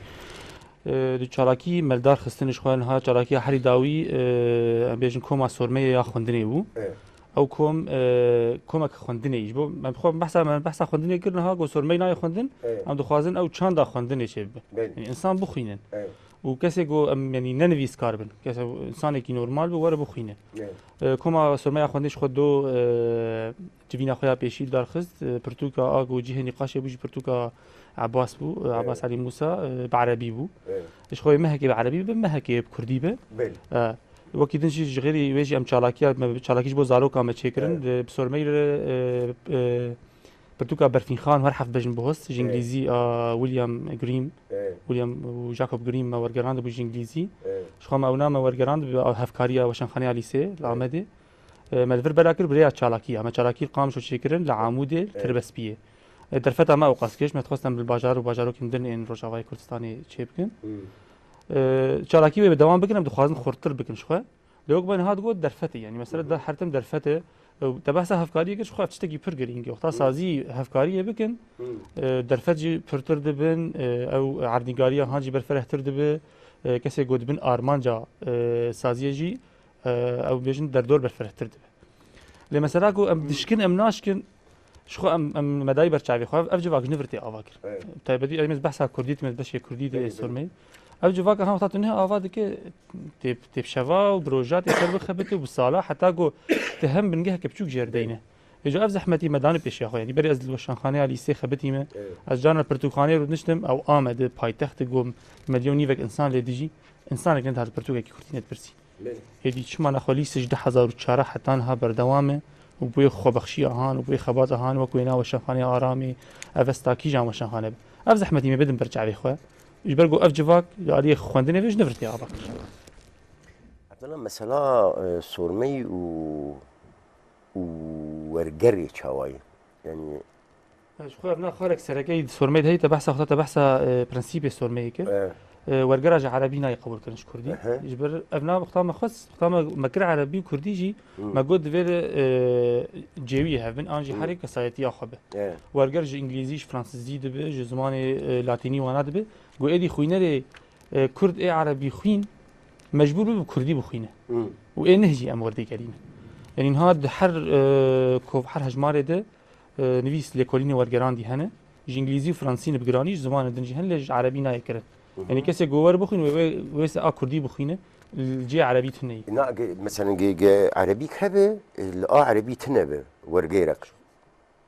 E, di çalakî meldar xistin ji xwe niha çalakiya herî dawî, e, em bêjin koma sormeyê ya xwendinê bû. Evet. Ew kom, e, komek xwendinê ji bo me bi xwe behsa, me behsa xwendinê kir niha ku sormeyê nayê xwendin, evet, em dixwazin ew çanda xwendinê çêbibe. Belê. Yani însan bixwînin. Evet. Û kesê ku em, yanî ne nivîskar bin, kesê, însanekî normal be were bixwîne. Evet. E, koma sormeya xwendinê ji xwe do, e, civîna xwe ya pêşî darxist, e, pirtûka a ku cihê nîqaşê bû jî pirtûka Ebas bû, e, evet, Ebas Elî Mûsa, e, bi erebî bû. Evet. Ji xwe mehekê bi erebî be, mehekê bi kurdî be. Belê. E, wekî din jî ji xêrî wê jî em çalakiya me, çalakî ji bo zaroka me çêkirin. Evet. Di, bi sormeyî re, e, e, pirtûka Berfînxan her heft bejn bihust, ji, evet, îngilîzî a William Grimm. Evet. William û Jacob Grimm me wergerandibû ji îngilîzî. Evet. Ji xwe me ewna me wergerand bi hevkariya Weşanxaneya Lîsê li, evet, Amedê. E, me li vir bela kir bi rêya çalakiya. Me çalakî li Qamişlo çêkirin, li Amûdê, li, evet, Tirbespiyê. E, derfeta me ewqas kêş, me dixwest em li bajar û bajarokên din ên Rojavayê Kurdistanê çêbikin. Hmm. E, çalakî wê bi dewam bikin, em dixwazin xurttir bikin ji xwe. Lê wek me niha digot derfet e, yanî mesele, hı hı, da her tim derfet e. Ew te behsa hevkariyê kir, ji xwe ev tiştekî pir girîng e. Wexta sazî hevkariyê bikin, e, derfet jî pirtir dibin, e, ew erdnîgariya han jî berferehtir dibe, e, kesê ku dibin armanca, e, saziyê jî, e, ew bêjin derdor berferehtir dibe. Lê mesela ku em dişkin, em naşkin, ji xwe em, em medayî ber çavê xwe, ev, ev civak ji nivir tê ava kir. Evet. Taybetî em ê behsa kurdî dikin, beşê kurdî de Belê, belê. sormeyê. Ev civaka han wexta tu niha ava dike, tê, tê bi şeva û bi roja tê ser bixebite û bi sala heta ku tu hem bingeheke biçûk jê re deyne. Êco ev zehmetî me dane pêşiya xwe. Yanî berê ez li weşanxaneya lîsê xebitîme. Evet. Ez carna pirtûkxaneyê rûdiniştim, ew a me di paytextê ku milyon nîvek insan lê dijî, insanek nedihat pirtûkekî kurdî nedipirsî. Belê. Êdî çima nexwe lîsê ji du hezar û çar heta niha berdewam e û bûye xwebexşiya han û bûye xebata han wek wêna weşanxaneya Aramê, Avesta kîjan weşanxane be. Ev zehmetî me bidin ber çavê xwe. Ji ber ku ev civak li aliyê xwendinê ve ji nivir tê ava kir. Evdela mesela, e, sormeyî û, û wergerê çawa ye? Yanî Ji xwe ev na xalek sereke yî di sormeyê de heyî te behsa xwe te behsa, e, prensîpê sormeyê kir. E. E, wergera ji erebî nayê qebûlkirin ji kurdî. Ehe. Ji ber ev na wexta me xwest, wexta me, me kir erebî û kurdî jî, Hmm. me got divê li, e, cêwiyê hev bin, an jî Hmm. herê kesayetiya xwe be. E. Werger ji îngilîzî, ji fransizî dibe, ji zimanê, e, latînî wana dibe. Got êdî xwînerê, e, kurd ê erebî xwîn, mecbûr be bi kurdî bixwîne. Hmm. Û ê neh jî em werdê gerîne. Yanî niha di her, e, kov-, her hejmarê de, e, nivîs lêkolînê wergerandî hene. Ji îngilîzî û fransî ne bi giranî, ji zimanên din jî hene, lê ji erebî nayê kirin. Hı hı. Yanî kesê ku wer bixwîn, wê, wê, wê se a kurdî bixwîne, li cê erebî tune ye. Na, ge-, mesela ge-, ge erebî hebe, e, li a erebî tune be, wergerek.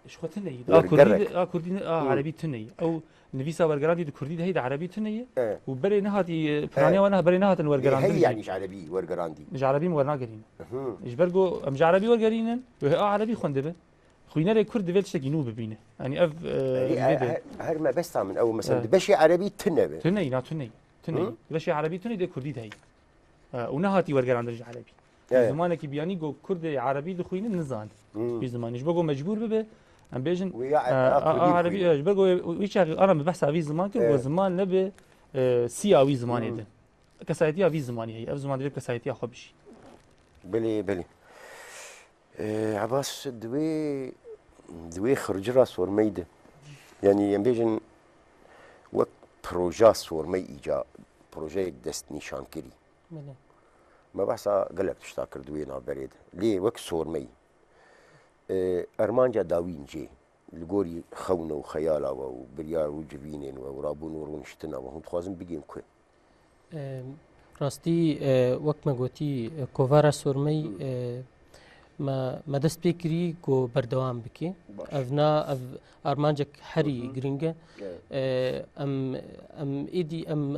Ji xwe tune ye. A Wergerek. kurdî de, a kurdî ne, a Hı. erebî tune ye. Ew nivîsa wergerandî di kurdî de heyî di erebî tune ye. E. Û berê nehatî, e, piraniya E. wan berê nehatin Lê wergerandin heyî jî. yanî ji erebî wergerandî. Ji erebî me wernagerîne. Hı. Ji ber ku em ji erebî wergerînin, wê a erebî xwendibe. Xwînerê kurd divê tiştekî nû bibîne. Yanî ev, e, Erê, vê e, de. her, her mebesta min ew, mesela, Evet. di beşê erebî tune be. Tune ye, na tune ye. Tune ye. Hı? Di beşê erebî tune ye, dê kurdî de heye. E, û nehatî wergerandin ji erebî. Evet. Zimanekî biyanî ku kurdê erebî dixwînin, nizane. Hı. Vî zimanî. Ji bo ku mecbûr bibe, em bêjin, Wê ya e, a, a, a kurdî a erebî, bixwîne. e, ji bo ku wî çaxê ana me behsa vî ziman kir, Evet. ku ziman nebe, e, siya wî zimanê Hı. de. Kesayetiya vî zimanî heye. Ev ziman divê bi kesayetiya xwe bijî. Belê, belê. Ee, Ebas, di wê, di wê xircira sormeyî de, yanî em bêjin wek proja sormeyî îca, projeyek destnîşankirî. Belê. Me behsa gelek tişta kir di wê navberê de. Lê wek sormeyî, ee, armanca dawîn cê, li gorî xewna û xeyala we û biryar û civînên we û rabûn û rûniştina we, hûn dixwazin bigên ku? Em, rastî, e, wek me gotî, e, kovara sormeyî, Hmm. e, me, me dest pê kirî ku berdewam bike. Baş. Ev na, ev armancek herî Hı hı. girîng e. Evet. E, em, em êdî, em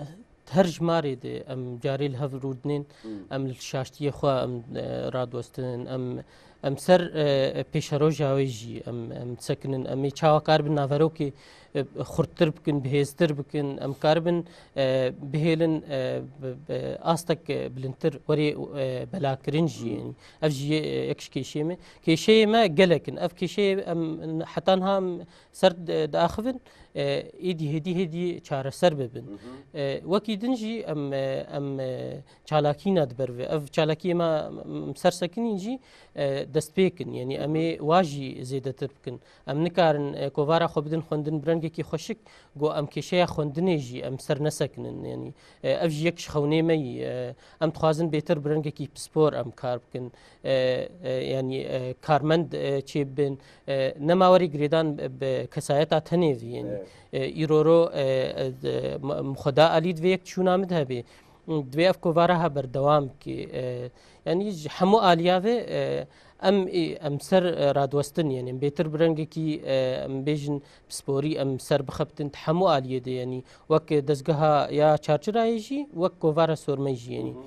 her jimarê de em carê li hev rûdinên, Hmm. em li şaştiyê xwe em, e, radwestin, em Em ser, e, pêşeroja wê jî em, em disekinin. Em ê çawa karibin naverokê, e, xurttir bikin, bihêztir bikin. Em karibin, e, bihêlin, e, bi, bi astek, e, bilindtir werê, e, belakirin jî. Hmm. Yanî ev jî yê, e, yek ji kêşeyê me. Kêşeyê me gelek in. Ev kêşeyê em heta niha em ser di-, diaxivin, e, êdî hêdî hêdî çareser bibin. Hı hı. E, wekî din jî em, e, em, e, çalakî ne di ber vê. Ev çalakiyê me, em, em ser sekinîn jî, e, dest pê kin. Yanî em ê wa jî zêdetir bikin. Em nikarin, e, kovara xwe bidin xwendin bi rengekî xweşik, ku em kêşeya xwendinê jî em ser nesekinin. Yanî, e, ev jî yek ji xewnê me yî. E, em dixwazin bêtir bi rengekî pispor em kar bikin. E, e, yanî, e, karmend, e, çêbibin. E, nema werî girêdan bi kesayeta tenê vî. Yanî, Evet. e, îroro, e, e, de, m-, m-, xweda alî divê yek çûna min de hebe. Divê ev kovara ha berdewam bike. E, yanî ji hemû aliya ve, e, em, e, em ser, e, radwestin, yanî em bêtir bi rengekî, e, em bêjin pisporî em ser bixebtin di hemû aliyê de, yanî wek dezgeha ya çarçirayê jî, wek kovara sormeyê jî, yanî. Hı hı.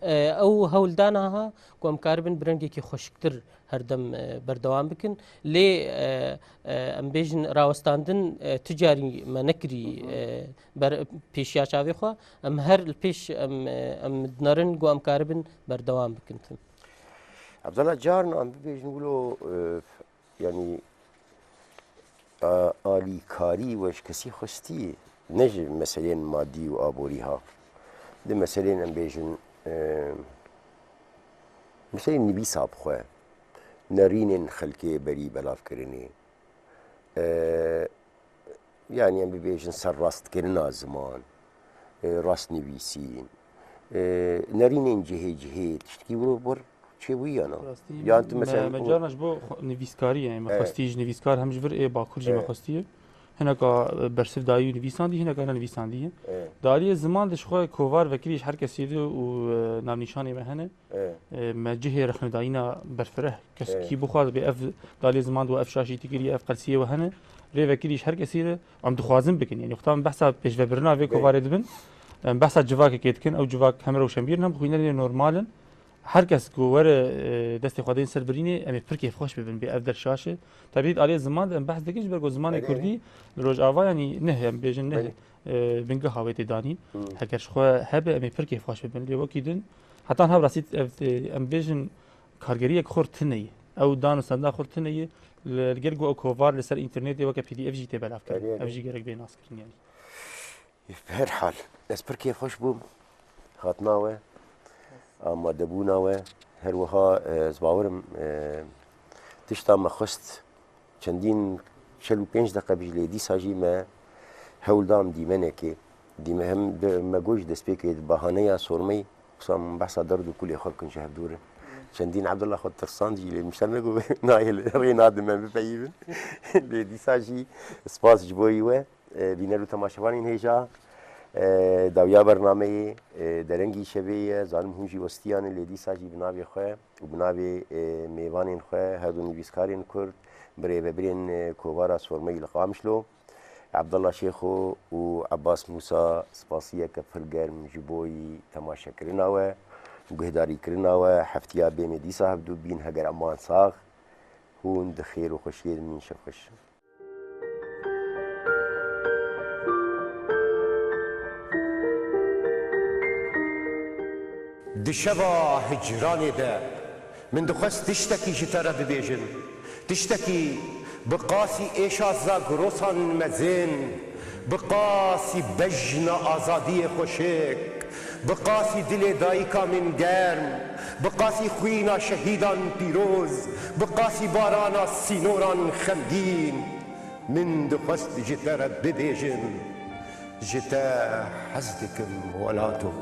E, ew hewldana ha ku em karibin bi rengekî xweşiktir herdem, e, berdewam bikin. Lê, e, e, em bêjin rawestandin, e, tu carî me nekirî, Hı hı. e, ber pêşiya çavê xwe. Em her li pêş em, e, em dinerin ku em karibin berdewam bikin. Evdela carna em bibêjin wilo, e, yanî, a, alîkarî we ji kesî xwestî, ne ji meseleyên madî û aborî ha. Di meseleyên em bêjin, e, meseleyên nivîsa bi xwe, Nerînên xelkê berî belavkirinê, e, yanî em bibêjin serrastkirina ziman, e, rastnivîsîn, e, nerînên cihê cihê tiştekî wilo bir çêbûyî ya na? Rastî Yan tu me, mesela me o carna ji bo xwe-, nivîskarî, yani me Evet. xwestî ji nivîskar hem ji vir ê Bakur jî me Evet. xwestiye. Hineka, e, bersiv dayî û nivîsandî, hineka ne nivîsandî ye. Evet. Di aliyê ziman de ji xwe kovar vekirî ji her kesê de û, e, navnîşanê me hene. Evet. E, me cihê rexnedayîna berfireh, kes Evet. kî bixwaz bê ev di aliyê ziman de ev şaşî tikirî, ev qelsiyê we hene. Lê vekirî ji her kesê de em dixwazin bikin. Yani wexta em behsa pêşvebirina vê Evet. kovarê dibin, em behsa civakekê dikin, ew civak hem rewşenbîr in hem xwînerê normal in. Her kes ku were, e, destê xwe dên ser birînê, em ê pir kêfxweş bibin, bê ev der şaş e. Tabii di aliyê ziman de em behs dikin, ji ber ku zimanê Erê, erê. kurdî li Rojava, yanî neh, em bêjin neh, Belê. e, bingeha wê tê danîn. Hı. Heger ji xwe hebe, em ê pir kêfxweş bibin. Lê wekî din, heta niha bi rastî ev, e, em bêjin kargeriyek xurt tune ye. Ew dan û stenda xurt tune ye. Li, li gel ku ew kovar li ser înternetê weke P D F jî tê belavkirin. Erê, erê. Ev jî gerek bê naskirin, yanî. Bi her hal, ez pir kêfxweş bûm hatina we, amadebûna we. Her wiha, e, ez bawerim, e, tişta me xwest çendîn çel û pênc deqe bî, lê dîsa jî me hewl da em dîmenekê. Dîme hem di, me got ji destpêkê di bahaneya sormeyê, wisa min behsa derd û kulê xwe bikin ji hevdû re. Çendîn Ebdullah xwe tirsand jî, lê min şer negot, nayê li rê nadin me bipeyivin. Lê dîsa jî spas ji bo yî we. E, bîner û temaşevanên hêja, e, dawiya bernameyê, e, derengî şevê ye, zanim hûn jî westiyane, lê dîsa jî bi navê xwe û bi navê, e, mêvanên xwe, her du nivîskarên kurd, birêvebirên, e, Kovara Sormeyî li Qamişlo, Ebdullah Şêxo û Ebbas Mûsa, spasiyeke pir germ ji bo yî temaşekirina we, guhdarîkirina we, heftiya bênê dîsa hevdû bîn, heger eman sax, hûn di xêr û xweşiyê de bimîn, şev xweş. Di şeva hicranê de min dixwest tiştekî ji te re bibêjim. Tiştekî bi qasî êşa zagrosan mezin, bi qasî bejna azadiyê xweşik, bi qasî dilê dayika min germ, bi qasî xwîna şehîdan pîroz, bi qasî barana sînoran xemgîn. Min dixwest ji te re bibêjim, ji te hez dikim welato.